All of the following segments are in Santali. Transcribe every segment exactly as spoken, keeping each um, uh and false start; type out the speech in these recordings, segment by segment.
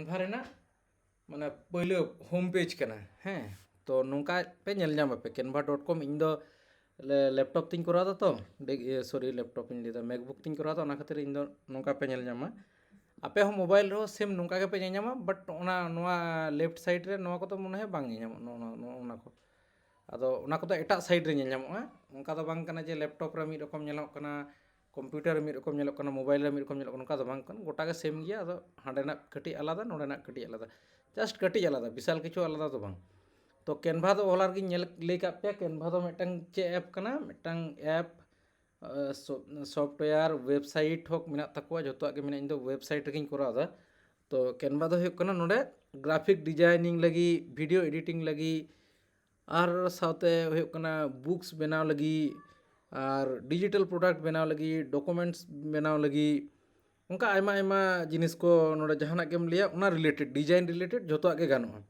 ᱠᱮᱱᱵᱷᱟ ᱨᱮᱱᱟᱜ ᱢᱟᱱᱮ ᱯᱳᱭᱞᱳ ᱦᱳᱢ ᱯᱮᱡᱽ ᱠᱟᱱᱟ᱾ ᱦᱮᱸ, ᱛᱚ ᱱᱚᱝᱠᱟ ᱯᱮ ᱧᱮᱞ ᱧᱟᱢ ᱟᱯᱮ ᱠᱮᱱᱵᱷᱟ ᱰᱚᱴ ᱠᱚᱢ᱾ ᱤᱧ ᱫᱚ ᱞᱮᱯᱴᱚᱯ ᱛᱤᱧ ᱠᱚᱨᱟᱣ ᱫᱟ ᱛᱚ, ᱥᱚᱨᱤ, ᱞᱮᱯᱴᱚᱯ ᱤᱧ ᱞᱟᱹᱭᱫᱟ, ᱢᱮᱠᱵᱩᱠ ᱛᱤᱧ ᱠᱚᱨᱟᱣ ᱫᱟ, ᱚᱱᱟ ᱠᱷᱟᱹᱛᱤᱨ ᱤᱧ ᱫᱚ ᱱᱚᱝᱠᱟ ᱯᱮ ᱧᱮᱞ ᱧᱟᱢᱟ᱾ ᱟᱯᱮ ᱦᱚᱸ ᱢᱳᱵᱟᱭᱤᱞ ᱨᱮᱦᱚᱸ ᱥᱮᱢ ᱱᱚᱝᱠᱟ ᱜᱮᱯᱮ ᱧᱮᱞ ᱧᱟᱢᱟ, ᱵᱟᱴ ᱚᱱᱟ ᱱᱚᱣᱟ ᱞᱮᱯᱷᱴ ᱥᱟᱭᱤᱰ ᱨᱮ ᱱᱚᱣᱟ ᱠᱚᱫᱚ ᱢᱚᱱᱮ ᱦᱚᱭ ᱵᱟᱝ ᱧᱮᱞ ᱧᱟᱢᱚᱜ, ᱱᱚᱜᱼᱚ ᱱᱚᱣᱟ, ᱱᱚᱜᱼᱚ ᱱᱚᱣᱟ ᱠᱚ᱾ ᱟᱫᱚ ᱚᱱᱟ ᱠᱚᱫᱚ ᱮᱴᱟᱜ ᱥᱟᱭᱤᱰ ᱨᱮ ᱧᱮᱞ ᱧᱟᱢᱚᱜᱼᱟ᱾ ᱚᱱᱠᱟ ᱫᱚ ᱵᱟᱝ ᱠᱟᱱᱟ ᱡᱮ ᱞᱮᱯᱴᱚᱯ ᱨᱮ ᱢᱤᱫ ᱨᱚᱠᱚᱢ ᱧᱮᱞᱚᱜ ᱠᱟᱱᱟ, ᱠᱚᱢᱯᱤᱭᱩᱴᱟᱨ ᱨᱮ ᱢᱤᱫ ᱨᱚᱠᱚᱢ ᱧᱮᱞᱚᱜ ᱠᱟᱱᱟ, ᱢᱳᱵᱟᱭᱤᱞ ᱨᱮ ᱢᱤᱫ ᱨᱚᱠᱚᱢ ᱧᱮᱞᱚᱜ ᱠᱟᱱᱟ, ᱚᱱᱠᱟ ᱫᱚ ᱵᱟᱝ ᱠᱟᱱᱟ᱾ ᱜᱚᱴᱟ ᱜᱮ ᱥᱮᱢ ᱜᱮᱭᱟ, ᱟᱫᱚ ᱦᱟᱸᱰᱮᱱᱟᱜ ᱠᱟᱹᱴᱤᱡ ᱟᱞᱟᱫᱟ, ᱱᱚᱸᱰᱮᱱᱟᱜ ᱠᱟᱹᱴᱤᱡ ᱟᱞᱟᱫᱟ, ᱡᱟᱥᱴ ᱠᱟᱹᱴᱤᱡ ᱟᱞᱟᱫᱟ, ᱵᱤᱥᱟᱞ ᱠᱤᱪᱷᱩ ᱟᱞᱟᱫᱟ ᱫᱚ ᱵᱟᱝ᱾ ᱛᱚ ᱠᱮᱱᱵᱷᱟ ᱫᱚ ᱦᱚᱞᱟ ᱨᱮᱜᱤᱧ ᱧᱮᱞ, ᱞᱟᱹᱭ ᱠᱟᱜ ᱯᱮᱭᱟ, ᱠᱮᱱᱵᱷᱟ ᱫᱚ ᱢᱤᱫᱴᱟᱝ ᱪᱮᱫ ᱮᱯ ᱠᱟᱱᱟ? ᱢᱤᱫᱴᱟᱝ ᱮᱯ, ᱥᱚᱯᱷᱴᱣᱮᱭᱟᱨ, ᱳᱭᱮᱵᱽᱥᱟᱭᱤᱴ ᱦᱚᱸ ᱢᱮᱱᱟᱜ ᱛᱟᱠᱚᱣᱟ, ᱡᱷᱚᱛᱚᱣᱟᱜ ᱜᱮ ᱢᱮᱱᱟᱜᱼᱟ᱾ ᱤᱧ ᱫᱚ ᱳᱭᱮᱵᱽᱥᱟᱭᱤᱴ ᱨᱮᱜᱤᱧ ᱠᱚᱨᱟᱣ ᱮᱫᱟ᱾ ᱛᱚ ᱠᱮᱱᱵᱷᱟ ᱫᱚ ᱦᱩᱭᱩᱜ ᱠᱟᱱᱟ ᱱᱚᱰᱮ ᱜᱨᱟᱯᱷᱤᱠ ᱰᱤᱡᱟᱭᱱᱤᱝ ᱞᱟᱹᱜᱤᱫ, ᱵᱷᱤᱰᱤᱭᱳ ᱮᱰᱤᱴᱤᱝ ᱞᱟᱹᱜᱤᱫ, ᱟᱨ ᱥᱟᱶᱛᱮ ᱦᱩᱭᱩᱜ ᱠᱟᱱᱟ ᱵᱩᱠᱥ ᱵᱮᱱᱟᱣ ᱞᱟᱹᱜᱤᱫ, ᱟᱨ ᱰᱤᱡᱤᱴᱟᱞ ᱯᱨᱚᱰᱟᱠᱴ ᱵᱮᱱᱟᱣ ᱞᱟᱹᱜᱤᱫ, ᱰᱚᱠᱩᱢᱮᱱᱴᱥ ᱵᱮᱱᱟᱣ ᱞᱟᱹᱜᱤᱫ, ᱚᱱᱠᱟ ᱟᱭᱢᱟ ᱟᱭᱢᱟ ᱡᱤᱱᱤᱥ ᱠᱚ ᱱᱚᱰᱮ ᱡᱟᱦᱟᱱᱟᱜ ᱜᱮᱢ ᱞᱟᱹᱭᱟ, ᱚᱱᱟ ᱨᱤᱞᱮᱴᱮᱰ, ᱰᱤᱡᱟᱭᱤᱱ ᱨᱤᱞᱮᱴᱮᱰ ᱡᱷᱚᱛᱚᱣᱟᱜ ᱜᱮ ᱜᱟᱱᱚᱜᱼᱟ᱾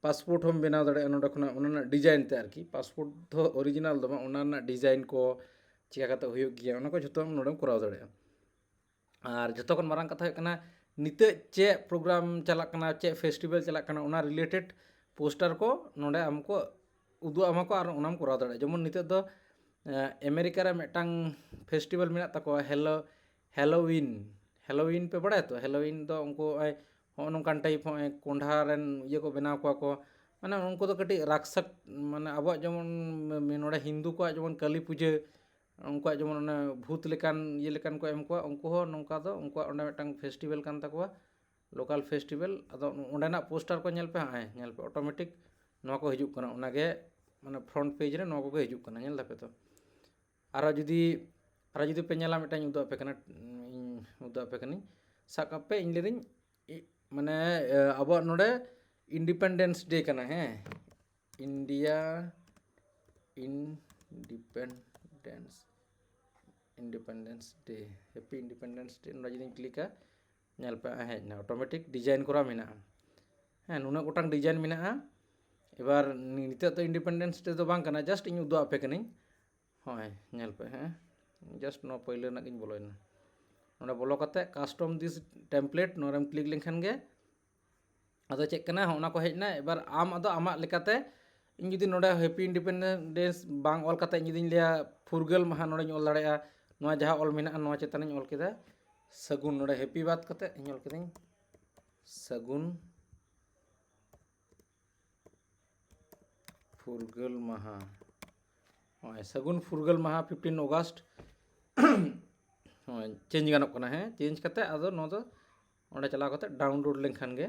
ᱯᱟᱥᱯᱳᱨᱴ ᱦᱚᱸᱢ ᱵᱮᱱᱟᱣ ᱫᱟᱲᱮᱭᱟᱜᱼᱟ ᱱᱚᱰᱮ ᱠᱷᱚᱱᱟᱜ, ᱚᱱᱟ ᱨᱮᱱᱟᱜ ᱰᱤᱡᱟᱭᱤᱱ ᱛᱮ ᱟᱨᱠᱤ᱾ ᱯᱟᱥᱯᱳᱨᱴ ᱫᱚ ᱚᱨᱤᱡᱤᱱᱟᱞ ᱫᱚ ᱵᱟᱝ, ᱚᱱᱟ ᱨᱮᱱᱟᱜ ᱰᱤᱡᱟᱭᱤᱱ ᱠᱚ ᱪᱤᱠᱟ ᱠᱟᱛᱮ ᱦᱩᱭᱩᱜ ᱜᱮᱭᱟ, ᱚᱱᱟ ᱠᱚ ᱡᱷᱚᱛᱚ ᱟᱢ ᱱᱚᱰᱮᱢ ᱠᱚᱨᱟᱣ ᱫᱟᱲᱮᱭᱟᱜᱼᱟ᱾ ᱟᱨ ᱡᱷᱚᱛᱚ ᱠᱷᱚᱱ ᱢᱟᱨᱟᱝ ᱠᱟᱛᱷᱟ ᱦᱩᱭᱩᱜ ᱠᱟᱱᱟ, ᱱᱤᱛᱚᱜ ᱪᱮᱫ ᱯᱨᱳᱜᱨᱟᱢ ᱪᱟᱞᱟᱜ ᱠᱟᱱᱟ, ᱪᱮᱫ ᱯᱷᱮᱥᱴᱤᱵᱷᱮᱞ ᱪᱟᱞᱟᱜ ᱠᱟᱱᱟ, ᱚᱱᱟ ᱨᱤᱞᱮᱴᱮᱰ ᱯᱳᱥᱴᱟᱨ ᱠᱚ ᱱᱚᱰᱮ ᱟᱢ ᱠᱚ ᱩᱫᱩᱜ ᱟᱢᱟ ᱠᱚ ᱟᱨ ᱚᱱᱟᱢ ᱠᱚᱨᱟᱣ ᱫᱟᱲᱮᱭᱟᱜᱼᱟ᱾ ᱡᱮᱢᱚᱱ ᱱᱤᱛᱚᱜ ᱫᱚ ᱟᱢᱮᱨᱤᱠᱟ ᱨᱮ ᱢᱤᱫᱴᱟᱝ ᱯᱷᱮᱥᱴᱤᱵᱷᱮᱞ ᱢᱮᱱᱟᱜ ᱛᱟᱠᱚᱣᱟ, ᱦᱮᱞᱳ, ᱦᱮᱞᱳᱣᱤᱱ᱾ ᱦᱮᱞᱳᱣᱤᱱ ᱯᱮ ᱵᱟᱲᱟᱭᱟ ᱛᱚ? ᱦᱮᱞᱳᱣᱤᱱ ᱫᱚ ᱩᱱᱠᱩ ᱱᱚᱜᱼᱚᱭ ᱦᱚᱸᱜᱼᱚ ᱱᱚᱝᱠᱟᱱ ᱴᱟᱭᱤᱯ, ᱦᱚᱸᱜᱼᱚᱭ ᱠᱚᱸᱰᱷᱟ ᱨᱮᱱ ᱤᱭᱟᱹ ᱠᱚ ᱵᱮᱱᱟᱣ ᱠᱚᱣᱟ ᱠᱚ, ᱢᱟᱱᱮ ᱩᱱᱠᱩ ᱫᱚ ᱠᱟᱹᱴᱤᱡ ᱨᱟᱠᱥᱟᱠ, ᱢᱟᱱᱮ ᱟᱵᱚᱣᱟᱜ ᱡᱮᱢᱚᱱ ᱱᱚᱰᱮ ᱦᱤᱱᱫᱩ ᱠᱚᱣᱟᱜ ᱡᱮᱢᱚᱱ ᱠᱟᱹᱞᱤ ᱯᱩᱡᱟᱹ, ᱩᱱᱠᱩᱣᱟᱜ ᱡᱮᱢᱚᱱ ᱚᱱᱮ ᱵᱷᱩᱛ ᱞᱮᱠᱟᱱ ᱤᱭᱟᱹ ᱞᱮᱠᱟᱱ ᱠᱚ ᱮᱢ ᱠᱚᱣᱟ, ᱩᱱᱠᱩ ᱦᱚᱸ ᱱᱚᱝᱠᱟ ᱫᱚ ᱩᱱᱠᱩᱣᱟᱜ ᱚᱸᱰᱮ ᱢᱤᱫᱴᱟᱝ ᱯᱷᱮᱥᱴᱤᱵᱷᱮᱞ ᱠᱟᱱ ᱛᱟᱠᱚᱣᱟ, ᱞᱳᱠᱟᱞ ᱯᱷᱮᱥᱴᱤᱵᱷᱮᱞ᱾ ᱟᱫᱚ ᱚᱸᱰᱮᱱᱟᱜ ᱯᱳᱥᱴᱟᱨ ᱠᱚ ᱧᱮᱞ ᱯᱮ ᱦᱟᱸᱜ, ᱦᱮᱸ, ᱧᱮᱞ ᱯᱮ, ᱚᱴᱳᱢᱮᱴᱤᱠ ᱱᱚᱣᱟ ᱠᱚ ᱦᱤᱡᱩᱜ ᱠᱟᱱᱟ, ᱚᱱᱟᱜᱮ ᱢᱟᱱᱮ ᱯᱷᱨᱚᱱᱴ ᱯᱮᱡᱽ ᱨᱮ ᱱᱚᱣᱟ ᱠᱚᱜᱮ ᱦᱤᱡᱩᱜ ᱠᱟᱱᱟ, ᱧᱮᱞ ᱫᱟᱯᱮ ᱛᱚ᱾ ᱟᱨᱚ ᱡᱩᱫᱤ, ᱟᱨᱚ ᱡᱩᱫᱤ ᱯᱮ ᱧᱮᱞᱟ, ᱢᱤᱫᱴᱟᱝ ᱩᱫᱩᱜ ᱟᱯᱮ ᱠᱟᱱᱟ, ᱤᱧ ᱩᱫᱩᱜ ᱟᱯᱮ ᱠᱟᱹᱱᱟᱹᱧ᱾ ᱥᱟᱵ ᱠᱟᱜ ᱯᱮ, ᱤᱧ ᱞᱟᱹᱭᱫᱟᱹᱧ, ᱤ-, ᱢᱟᱱᱮ, ᱮ, ᱟᱵᱚᱣᱟᱜ ᱱᱚᱰᱮ ᱤᱱᱰᱤᱯᱮᱱᱰᱮᱱᱥ ᱰᱮ ᱠᱟᱱᱟ, ᱦᱮᱸ, ᱤᱱᱰᱤᱭᱟ ᱤᱱᱰᱤᱯᱮᱱᱰᱮᱱᱥ, ᱤᱱᱰᱤᱯᱮᱱᱰᱮᱱᱥ ᱰᱮ, ᱦᱮᱯᱤ ᱤᱱᱰᱤᱯᱮᱱᱰᱮᱱᱥ ᱰᱮ᱾ ᱱᱚᱰᱮ ᱡᱩᱫᱤᱧ ᱠᱞᱤᱠᱟ, ᱧᱮᱞ ᱯᱮ, ᱦᱮᱡ ᱮᱱᱟ, ᱚᱴᱳᱢᱮᱴᱤᱠ ᱰᱤᱡᱟᱭᱤᱱ ᱠᱚᱨᱟ ᱢᱮᱱᱟᱜᱼᱟ᱾ ᱦᱮᱸ, ᱱᱩᱱᱟᱹᱜ ᱜᱚᱴᱟᱝ ᱰᱤᱡᱟᱭᱤᱱ ᱢᱮᱱᱟᱜᱼᱟ᱾ ᱮᱵᱟᱨ ᱱᱤᱛᱚᱜ ᱫᱚ ᱤᱱᱰᱤᱯᱮᱱᱰᱮᱱᱥ ᱰᱮ ᱫᱚ ᱵᱟᱝ ᱠᱟᱱᱟ, ᱡᱟᱥᱴ ᱤᱧ ᱩᱫᱩᱜ ᱟᱯᱮ ᱠᱟᱹᱱᱟᱹᱧ᱾ ᱦᱳᱭ, ᱧᱮᱞ ᱯᱮ, ᱦᱮᱸ, ᱡᱟᱥᱴ ᱱᱚᱣᱟ ᱯᱳᱭᱞᱳ ᱨᱮᱱᱟᱜ ᱜᱤᱧ ᱵᱚᱞᱚᱭᱮᱱᱟ᱾ ᱱᱚᱰᱮ ᱵᱚᱞᱚ ᱠᱟᱛᱮ ᱠᱟᱥᱴᱚᱢ ᱫᱤᱥ ᱴᱮᱢᱯᱞᱮᱴ, ᱱᱚᱣᱟ ᱨᱮᱢ ᱠᱞᱤᱠ ᱞᱮᱱᱠᱷᱟᱱ ᱜᱮ ᱟᱫᱚ ᱪᱮᱫ ᱠᱟᱱᱟ, ᱦᱚᱸᱜᱼᱚ ᱱᱟ ᱠᱚ ᱦᱮᱡ ᱮᱱᱟ᱾ ᱮᱵᱟᱨ ᱟᱢ ᱟᱫᱚ ᱟᱢᱟᱜ ᱞᱮᱠᱟᱛᱮ, ᱤᱧ ᱡᱩᱫᱤ ᱱᱚᱰᱮ Happy Independence Day ᱵᱟᱝ ᱚᱞ ᱠᱟᱛᱮ ᱤᱧ ᱡᱩᱫᱤᱧ ᱞᱟᱹᱭᱟ ᱯᱷᱩᱨᱜᱟᱹᱞ ᱢᱟᱦᱟ, ᱱᱚᱰᱮᱧ ᱚᱞ ᱫᱟᱲᱮᱭᱟᱜᱼᱟ, ᱱᱚᱣᱟ ᱡᱟᱦᱟᱸ ᱚᱞ ᱢᱮᱱᱟᱜᱼᱟ ᱱᱚᱣᱟ ᱪᱮᱛᱟᱱᱤᱧ ᱚᱞ ᱠᱮᱫᱟ ᱥᱟᱹᱜᱩᱱ, ᱱᱚᱰᱮ Happy ᱵᱟᱫ ᱠᱟᱛᱮ ᱤᱧ ᱚᱞ ᱠᱮᱫᱟᱹᱧ ᱥᱟᱹᱜᱩᱱ ᱯᱷᱩᱨᱜᱟᱹᱞ ᱢᱟᱦᱟ᱾ ᱱᱚᱜᱼᱚᱭ ᱥᱟᱹᱜᱩᱱ ᱯᱷᱩᱨᱜᱟᱹᱞ ᱢᱟᱦᱟ, fifteen August᱾ ᱱᱚᱜᱼᱚᱭ ᱪᱮᱧᱡᱽ ᱜᱟᱱᱚᱜ ᱠᱟᱱᱟ, ᱦᱮᱸ, ᱪᱮᱧᱡᱽ ᱠᱟᱛᱮ ᱟᱫᱚ ᱱᱚᱣᱟ ᱫᱚ ᱚᱸᱰᱮ ᱪᱟᱞᱟᱣ ᱠᱟᱛᱮ ᱰᱟᱣᱩᱱᱞᱳᱰ ᱞᱮᱱᱠᱷᱟᱱ ᱜᱮ,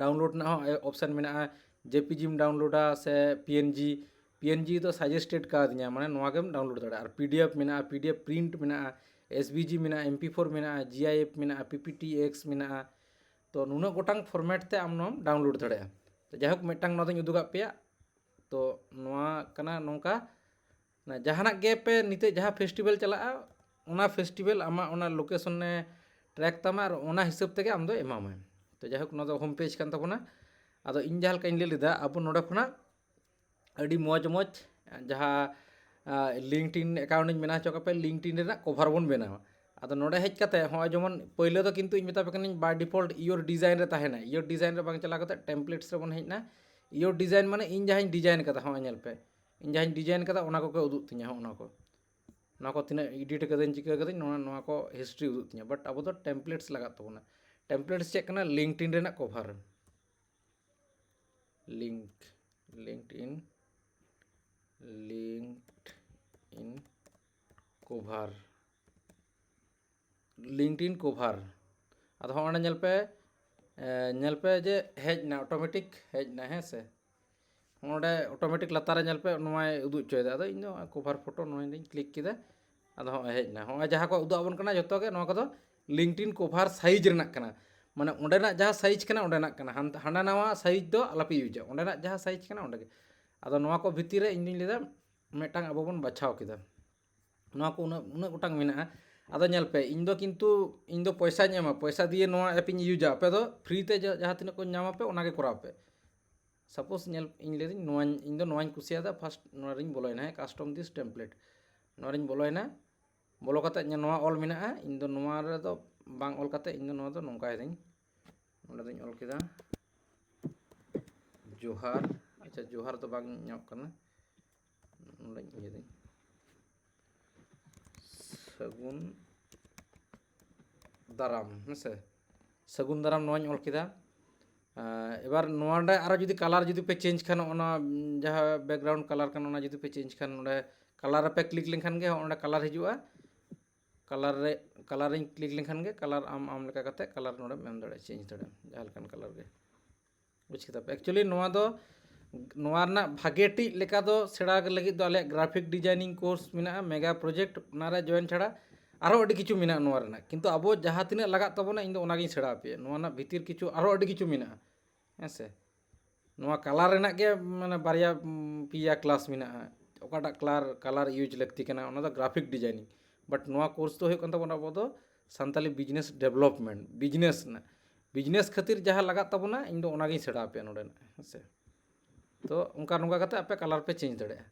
ᱰᱟᱣᱩᱱᱞᱳᱰ ᱨᱮᱱᱟᱜ ᱦᱚᱸ ᱚᱯᱥᱮᱱ ᱢᱮᱱᱟᱜᱼᱟ, ᱡᱮᱯᱤᱡᱤᱢ ᱰᱟᱣᱩᱱᱞᱳᱰᱟ ᱥᱮ ᱯᱤᱮᱱᱡᱤ᱾ ᱯᱤᱮᱱᱡᱤ ᱫᱚ ᱥᱟᱡᱮᱥᱴᱮᱰ ᱠᱟᱣᱫᱤᱧᱟ, ᱢᱟᱱᱮ ᱱᱚᱣᱟ ᱜᱮᱢ ᱰᱟᱣᱩᱱᱞᱳᱰ ᱫᱟᱲᱮᱭᱟᱜᱼᱟ᱾ ᱟᱨ ᱯᱤᱰᱤᱮᱯᱷ ᱢᱮᱱᱟᱜᱼᱟ, ᱯᱤᱰᱤᱮᱯᱷ ᱯᱨᱤᱱᱴ ᱢᱮᱱᱟᱜᱼᱟ, ᱮᱥᱵᱤᱡᱤ ᱢᱮᱱᱟᱜᱼᱟ, ᱮᱢᱯᱤ ᱯᱷᱳᱨ ᱢᱮᱱᱟᱜᱼᱟ, ᱡᱤᱟᱭᱮᱯᱷ ᱢᱮᱱᱟᱜᱼᱟ, ᱯᱤᱯᱤᱴᱤᱮᱠᱥ ᱢᱮᱱᱟᱜᱼᱟ᱾ ᱛᱚ ᱱᱩᱱᱟᱹᱜ ᱜᱚᱴᱟᱝ ᱯᱷᱚᱨᱢᱮᱴ ᱛᱮ ᱟᱢ ᱱᱚᱣᱟᱢ ᱰᱟᱣᱩᱱᱞᱳᱰ ᱫᱟᱲᱮᱭᱟᱜᱼᱟ᱾ ᱛᱚ ᱡᱟᱭᱦᱳᱠ, ᱢᱤᱫᱴᱟᱝ ᱱᱚᱣᱟ ᱫᱚᱧ ᱩᱫᱩᱜᱟᱜ ᱯᱮᱭᱟ᱾ ᱛᱚ ᱱᱚᱣᱟ ᱠᱟᱱᱟ ᱱᱚᱝᱠᱟ, ᱡᱟᱦᱟᱱᱟᱜ ᱜᱮ ᱯᱮ ᱱᱤᱛᱚᱜ ᱡᱟᱦᱟᱸ ᱯᱷᱮᱥᱴᱤᱵᱷᱮᱞ ᱪᱟᱞᱟᱜᱼᱟ, ᱚᱱᱟ ᱯᱷᱮᱥᱴᱤᱵᱷᱮᱞ ᱟᱢᱟᱜ ᱚᱱᱟ ᱞᱳᱠᱮᱥᱚᱱᱮ ᱴᱨᱮᱠ ᱛᱟᱢᱟ ᱟᱨ ᱚᱱᱟ ᱦᱤᱥᱟᱹᱵ ᱛᱮᱜᱮ ᱟᱢ ᱫᱚ ᱮᱢᱟᱢᱟᱭ᱾ ᱛᱚ ᱡᱟᱭᱦᱳᱠ, ᱱᱚᱣᱟ ᱫᱚ ᱦᱳᱢ ᱯᱮᱡᱽ ᱠᱟᱱ ᱛᱟᱵᱚᱱᱟ᱾ ᱟᱫᱚ ᱤᱧ ᱡᱟᱦᱟᱸ ᱞᱮᱠᱟᱧ ᱞᱟᱹᱭ ᱞᱮᱫᱟ, ᱟᱵᱚ ᱱᱚᱰᱮ ᱠᱷᱚᱱᱟᱜ ᱟᱹᱰᱤ ᱢᱚᱡᱽ ᱢᱚᱡᱽ ᱡᱟᱦᱟᱸ LinkedIn account ᱤᱧ ᱵᱮᱱᱟᱣ ᱦᱚᱪᱚ ᱠᱟᱜ ᱯᱮ, LinkedIn ᱨᱮᱱᱟᱜ ᱠᱚᱵᱷᱟᱨ ᱵᱚᱱ ᱵᱮᱱᱟᱣᱟ᱾ ᱟᱫᱚ ᱱᱚᱰᱮ ᱦᱮᱡ ᱠᱟᱛᱮ ᱦᱚᱸᱜᱼᱚᱭ ᱡᱮᱢᱚᱱ ᱯᱳᱭᱞᱳ ᱫᱚ ᱠᱤᱱᱛᱩ ᱤᱧ ᱢᱮᱛᱟ ᱯᱮ ᱠᱟᱹᱱᱟᱹᱧ by default your design ᱨᱮ ᱛᱟᱦᱮᱱᱟ᱾ Your design ᱨᱮ ᱵᱟᱝ ᱪᱟᱞᱟᱣ ᱠᱟᱛᱮ templates ᱨᱮᱵᱚᱱ ᱦᱮᱡ ᱮᱱᱟ, your design ᱢᱟᱱᱮ ᱤᱧ ᱡᱟᱦᱟᱸᱧ ᱰᱤᱡᱟᱭᱤᱱ ᱠᱟᱫᱟ, ᱦᱚᱸᱜᱼᱚᱭ ᱧᱮᱞ ᱯᱮ, ᱤᱧ ᱡᱟᱦᱟᱸᱧ ᱰᱤᱡᱟᱭᱤᱱ ᱠᱟᱫᱟ ᱚᱱᱟ ᱠᱚᱜᱮ ᱩᱫᱩᱜ ᱛᱤᱧᱟ, ᱦᱚᱸᱜᱼᱚ ᱱᱚᱣᱟ ᱠᱚ, ᱱᱚᱣᱟ ᱠᱚ ᱛᱤᱱᱟᱹᱜ ᱮᱰᱤᱴ ᱠᱟᱹᱫᱟᱹᱧ, ᱪᱤᱠᱟᱹ ᱠᱟᱹᱫᱟᱹᱧ, ᱱᱚᱣᱟ, ᱱᱚᱣᱟ ᱠᱚ ᱦᱤᱥᱴᱨᱤ ᱩᱫᱩᱜ ᱛᱤᱧᱟ᱾ ᱵᱟᱴ ᱟᱵᱚ ᱫᱚ templates ᱞᱟᱜᱟᱜ ᱛᱟᱵᱚᱱᱟ᱾ Templates ᱪᱮᱫ ᱠᱟᱱᱟ? LinkedIn ᱨᱮᱱᱟᱜ ᱠᱚᱵᱷᱟᱨ, ᱞᱤᱝᱠ, LinkedIn, LinkedIn ᱠᱚᱵᱷᱟᱨ, LinkedIn ᱠᱚᱵᱷᱟᱨ᱾ ᱟᱫᱚ ᱦᱚᱸᱜᱼᱚ ᱱᱚᱰᱮ ᱧᱮᱞ ᱯᱮ, ᱮ, ᱧᱮᱞ ᱯᱮ ᱡᱮ ᱦᱮᱡ ᱮᱱᱟ, ᱚᱴᱳᱢᱮᱴᱤᱠ ᱦᱮᱡ ᱮᱱᱟ, ᱦᱮᱸ ᱥᱮ᱾ ᱱᱚᱰᱮ ᱚᱴᱳᱢᱮᱴᱤᱠ ᱞᱟᱛᱟᱨ ᱨᱮ ᱧᱮᱞ ᱯᱮ, ᱱᱚᱣᱟᱭ ᱩᱫᱩᱜ ᱦᱚᱪᱚᱭᱮᱫᱟ᱾ ᱟᱫᱚ ᱤᱧ ᱫᱚ ᱠᱚᱵᱷᱟᱨ ᱯᱷᱳᱴᱳ ᱱᱚᱣᱟᱧ ᱠᱞᱤᱠ ᱠᱮᱫᱟ᱾ ᱟᱫᱚ ᱦᱚᱸᱜᱼᱚᱭ ᱦᱮᱡ ᱮᱱᱟ, ᱦᱚᱸᱜᱼᱚᱭ ᱡᱟᱦᱟᱸ ᱠᱚ ᱩᱫᱩᱜ ᱟᱵᱚᱱ ᱠᱟᱱᱟ ᱡᱚᱛᱚ ᱜᱮ ᱱᱚᱣᱟ ᱠᱚᱫᱚ LinkedIn ᱠᱚᱵᱷᱟᱨ ᱥᱟᱭᱤᱡᱽ ᱨᱮᱱᱟᱜ ᱠᱟᱱᱟ᱾ ᱢᱟᱱᱮ ᱚᱸᱰᱮᱱᱟᱜ ᱡᱟᱦᱟᱸ ᱥᱟᱭᱤᱡᱽ ᱠᱟᱱᱟ ᱚᱸᱰᱮᱱᱟᱜ ᱠᱟᱱᱟ, ᱦᱟᱱ-, ᱦᱟᱸᱰᱮ ᱱᱟᱣᱟ ᱥᱟᱭᱤᱡᱽ ᱫᱚ ᱟᱞᱚᱯᱮ ᱤᱭᱩᱡᱟ, ᱚᱸᱰᱮᱱᱟᱜ ᱡᱟᱦᱟᱸ ᱥᱟᱭᱤᱡᱽ ᱠᱟᱱᱟ ᱚᱸᱰᱮ ᱜᱮ᱾ ᱟᱫᱚ ᱱᱚᱣᱟ ᱠᱚ ᱵᱷᱤᱛᱤᱨ ᱨᱮ ᱤᱧ ᱫᱩᱧ ᱞᱟᱹᱭᱫᱟ ᱢᱤᱫᱴᱟᱝ ᱟᱵᱚ ᱵᱚᱱ ᱵᱟᱪᱷᱟᱣ ᱠᱮᱫᱟ᱾ ᱱᱚᱣᱟ ᱠᱚ ᱩᱱᱟᱹᱜ, ᱩᱱᱟᱹᱜ ᱜᱚᱴᱟᱝ ᱢᱮᱱᱟᱜᱼᱟ᱾ ᱟᱫᱚ ᱧᱮᱞ ᱯᱮ, ᱤᱧ ᱫᱚ ᱠᱤᱱᱛᱩ, ᱤᱧ ᱫᱚ ᱯᱚᱭᱥᱟᱧ ᱮᱢᱟ, ᱯᱚᱭᱥᱟ ᱫᱤᱭᱮ ᱱᱚᱣᱟ ᱮᱯ ᱤᱧ ᱤᱭᱩᱡᱟ᱾ ᱟᱯᱮ ᱫᱚ ᱯᱷᱨᱤ ᱛᱮ ᱡᱟ-, ᱡᱟᱦᱟᱸ ᱛᱤᱱᱟᱹᱜ ᱠᱚ ᱧᱟᱢ ᱟᱯᱮ ᱚᱱᱟ ᱜᱮ ᱠᱚᱨᱟᱣ ᱯᱮ᱾ ᱥᱟᱯᱳᱡᱽ ᱧᱮᱞ, ᱤᱧ ᱞᱟᱹᱭᱫᱟᱹᱧ ᱱᱚᱣᱟᱧ, ᱤᱧ ᱫᱚ ᱱᱚᱣᱟᱧ ᱠᱩᱥᱤᱭᱟᱫᱟ, ᱯᱷᱟᱥᱴ ᱱᱚᱣᱟ ᱨᱤᱧ ᱵᱚᱞᱚᱭᱮᱱᱟ, ᱦᱮᱸ, custom this template, ᱱᱚᱣᱟ ᱨᱤᱧ ᱵᱚᱞᱚᱭᱮᱱᱟ᱾ ᱵᱚᱞᱚ ᱠᱟᱛᱮ ᱧᱮᱞ, ᱱᱚᱣᱟ ᱚᱞ ᱢᱮᱱᱟᱜᱼᱟ, ᱤᱧ ᱫᱚ ᱱᱚᱣᱟ ᱨᱮᱫᱚ ᱵᱟᱝ ᱚᱞ ᱠᱟᱛᱮ ᱤᱧ ᱫᱚ ᱱᱚᱣᱟ ᱫᱚ ᱱᱚᱝᱠᱟᱭ ᱫᱟᱹᱧ, ᱱᱚᱰᱮ ᱫᱚᱧ ᱚᱞ ᱠᱮᱫᱟ ᱡᱚᱦᱟᱨ᱾ ᱟᱪᱪᱷᱟ, ᱡᱚᱦᱟᱨ ᱫᱚ ᱵᱟᱝ ᱧᱟᱢᱚᱜ ᱠᱟᱱᱟ, ᱱᱚᱰᱮᱧ ᱤᱭᱟᱹ ᱫᱟᱹᱧ, ᱥᱟᱹᱜᱩᱱ ᱫᱟᱨᱟᱢ, ᱦᱮᱸ ᱥᱮ, ᱥᱟᱹᱜᱩᱱ ᱫᱟᱨᱟᱢ ᱱᱚᱣᱟᱧ ᱚᱞ ᱠᱮᱫᱟ᱾ ᱟᱨ ᱮᱵᱟᱨ ᱱᱚᱰᱮ ᱟᱨᱚ ᱡᱩᱫᱤ ᱠᱟᱞᱟᱨ ᱡᱩᱫᱤ ᱯᱮ ᱪᱮᱧᱡᱽ ᱠᱷᱟᱱ, ᱚᱱᱟ ᱡᱟᱦᱟᱸ ᱵᱮᱠᱜᱨᱟᱣᱩᱱᱰ ᱠᱟᱞᱟᱨ ᱠᱟᱱᱟ, ᱚᱱᱟ ᱡᱩᱫᱤ ᱯᱮ ᱪᱮᱧᱡᱽ ᱠᱷᱟᱱ, ᱱᱚᱰᱮ ᱠᱟᱞᱟᱨ ᱨᱮᱯᱮ ᱠᱞᱤᱠ ᱞᱮᱱᱠᱷᱟᱱ ᱜᱮ ᱚᱸᱰᱮ ᱠᱟᱞᱟᱨ ᱦᱤᱡᱩᱜᱼᱟ᱾ ᱠᱟᱞᱟᱨ ᱨᱮ, ᱠᱟᱞᱟᱨᱤᱧ ᱠᱞᱤᱠ ᱞᱮᱱᱠᱷᱟᱱ ᱜᱮ ᱠᱟᱞᱟᱨ ᱟᱢ ᱟᱢ ᱞᱮᱠᱟ ᱠᱟᱛᱮ ᱠᱟᱞᱟᱨ ᱱᱚᱰᱮᱢ ᱮᱢ ᱫᱟᱲᱮᱭᱟᱜᱼᱟ, ᱪᱮᱧᱡᱽ ᱫᱟᱲᱮᱭᱟᱜᱼᱟᱢ ᱡᱟᱦᱟᱸ ᱞᱮᱠᱟᱱ ᱠᱟᱞᱟᱨ ᱜᱮ᱾ ᱵᱩᱡᱽ ᱠᱮᱫᱟ ᱯᱮ? ᱮᱠᱪᱩᱭᱮᱞᱤ ᱱᱚᱣᱟ ᱫᱚ, ᱱᱚᱣᱟ ᱨᱮᱱᱟᱜ ᱵᱷᱟᱜᱮ ᱴᱷᱤᱠ ᱞᱮᱠᱟ ᱫᱚ ᱥᱮᱬᱟ ᱞᱟᱹᱜᱤᱫ ᱫᱚ ᱟᱞᱮᱭᱟᱜ ᱜᱨᱟᱯᱷᱤᱠ ᱰᱤᱡᱟᱭᱱᱤᱝ ᱠᱳᱨᱥ ᱢᱮᱱᱟᱜᱼᱟ, ᱢᱮᱜᱟ ᱯᱨᱚᱡᱮᱠᱴ, ᱚᱱᱟᱨᱮ ᱡᱚᱭᱮᱱ ᱪᱷᱟᱲᱟ ᱟᱨᱦᱚᱸ ᱟᱹᱰᱤ ᱠᱤᱪᱷᱩ ᱢᱮᱱᱟᱜᱼᱟ ᱱᱚᱣᱟ ᱨᱮᱱᱟᱜ᱾ ᱠᱤᱱᱛᱩ ᱟᱵᱚ ᱡᱟᱦᱟᱸ ᱛᱤᱱᱟᱹᱜ ᱞᱟᱜᱟᱜ ᱛᱟᱵᱚᱱᱟ, ᱤᱧ ᱫᱚ ᱚᱱᱟᱜᱤᱧ ᱥᱮᱬᱟ ᱟᱯᱮᱭᱟ᱾ ᱱᱚᱣᱟ ᱨᱮᱱᱟᱜ ᱵᱷᱤᱛᱤᱨ ᱠᱤᱪᱷᱩ ᱟᱨᱦᱚᱸ ᱟᱹᱰᱤ ᱠᱤᱪᱷᱩ ᱢᱮᱱᱟᱜᱼᱟ, ᱦᱮᱸ ᱥᱮ᱾ ᱱᱚᱣᱟ ᱠᱟᱞᱟᱨ ᱨᱮᱱᱟᱜ ᱜᱮ ᱢᱟᱱᱮ ᱵᱟᱨᱭᱟ, ᱩᱢ, ᱯᱮᱭᱟ ᱠᱞᱟᱥ ᱢᱮᱱᱟᱜᱼᱟ᱾ ᱚᱠᱟᱴᱟᱜ ᱠᱟᱞᱟᱨ, ᱠᱟᱞᱟᱨ ᱤᱭᱩᱡᱽ ᱞᱟᱹᱠᱛᱤ ᱠᱟᱱᱟ, ᱚᱱᱟ ᱫᱚ ᱜᱨᱟᱯᱷᱤᱠ ᱰᱤᱡᱟᱭᱱᱤᱝ᱾ ᱵᱟᱴ ᱱᱚᱣᱟ ᱠᱳᱨᱥ ᱫᱚ ᱦᱩᱭᱩᱜ ᱠᱟᱱ ᱛᱟᱵᱚᱱᱟ ᱟᱵᱚ ᱫᱚ ᱥᱟᱱᱛᱟᱞᱤ ᱵᱤᱡᱽᱱᱮᱥ ᱰᱮᱵᱷᱞᱚᱯᱢᱮᱱᱴ, ᱵᱤᱡᱽᱱᱮᱥ ᱨᱮᱱᱟᱜ, ᱵᱤᱡᱽᱱᱮᱥ ᱠᱷᱟᱹᱛᱤᱨ ᱡᱟᱦᱟᱸ ᱞᱟᱜᱟᱜ ᱛᱟᱵᱚᱱᱟ, ᱤᱧ ᱫᱚ ᱚᱱᱟᱜᱤᱧ ᱥᱮᱬᱟ ᱟᱯᱮᱭᱟ ᱱᱚᱰᱮᱱᱟᱜ, ᱦᱮᱸ ᱥᱮ᱾ ᱛᱚ ᱚᱱᱠᱟ ᱱᱚᱝᱠᱟ ᱠᱟᱛᱮ ᱟᱯᱮ ᱠᱟᱞᱟᱨ ᱯᱮ ᱪᱮᱧᱡᱽ ᱫᱟᱲᱮᱭᱟᱜᱼᱟ᱾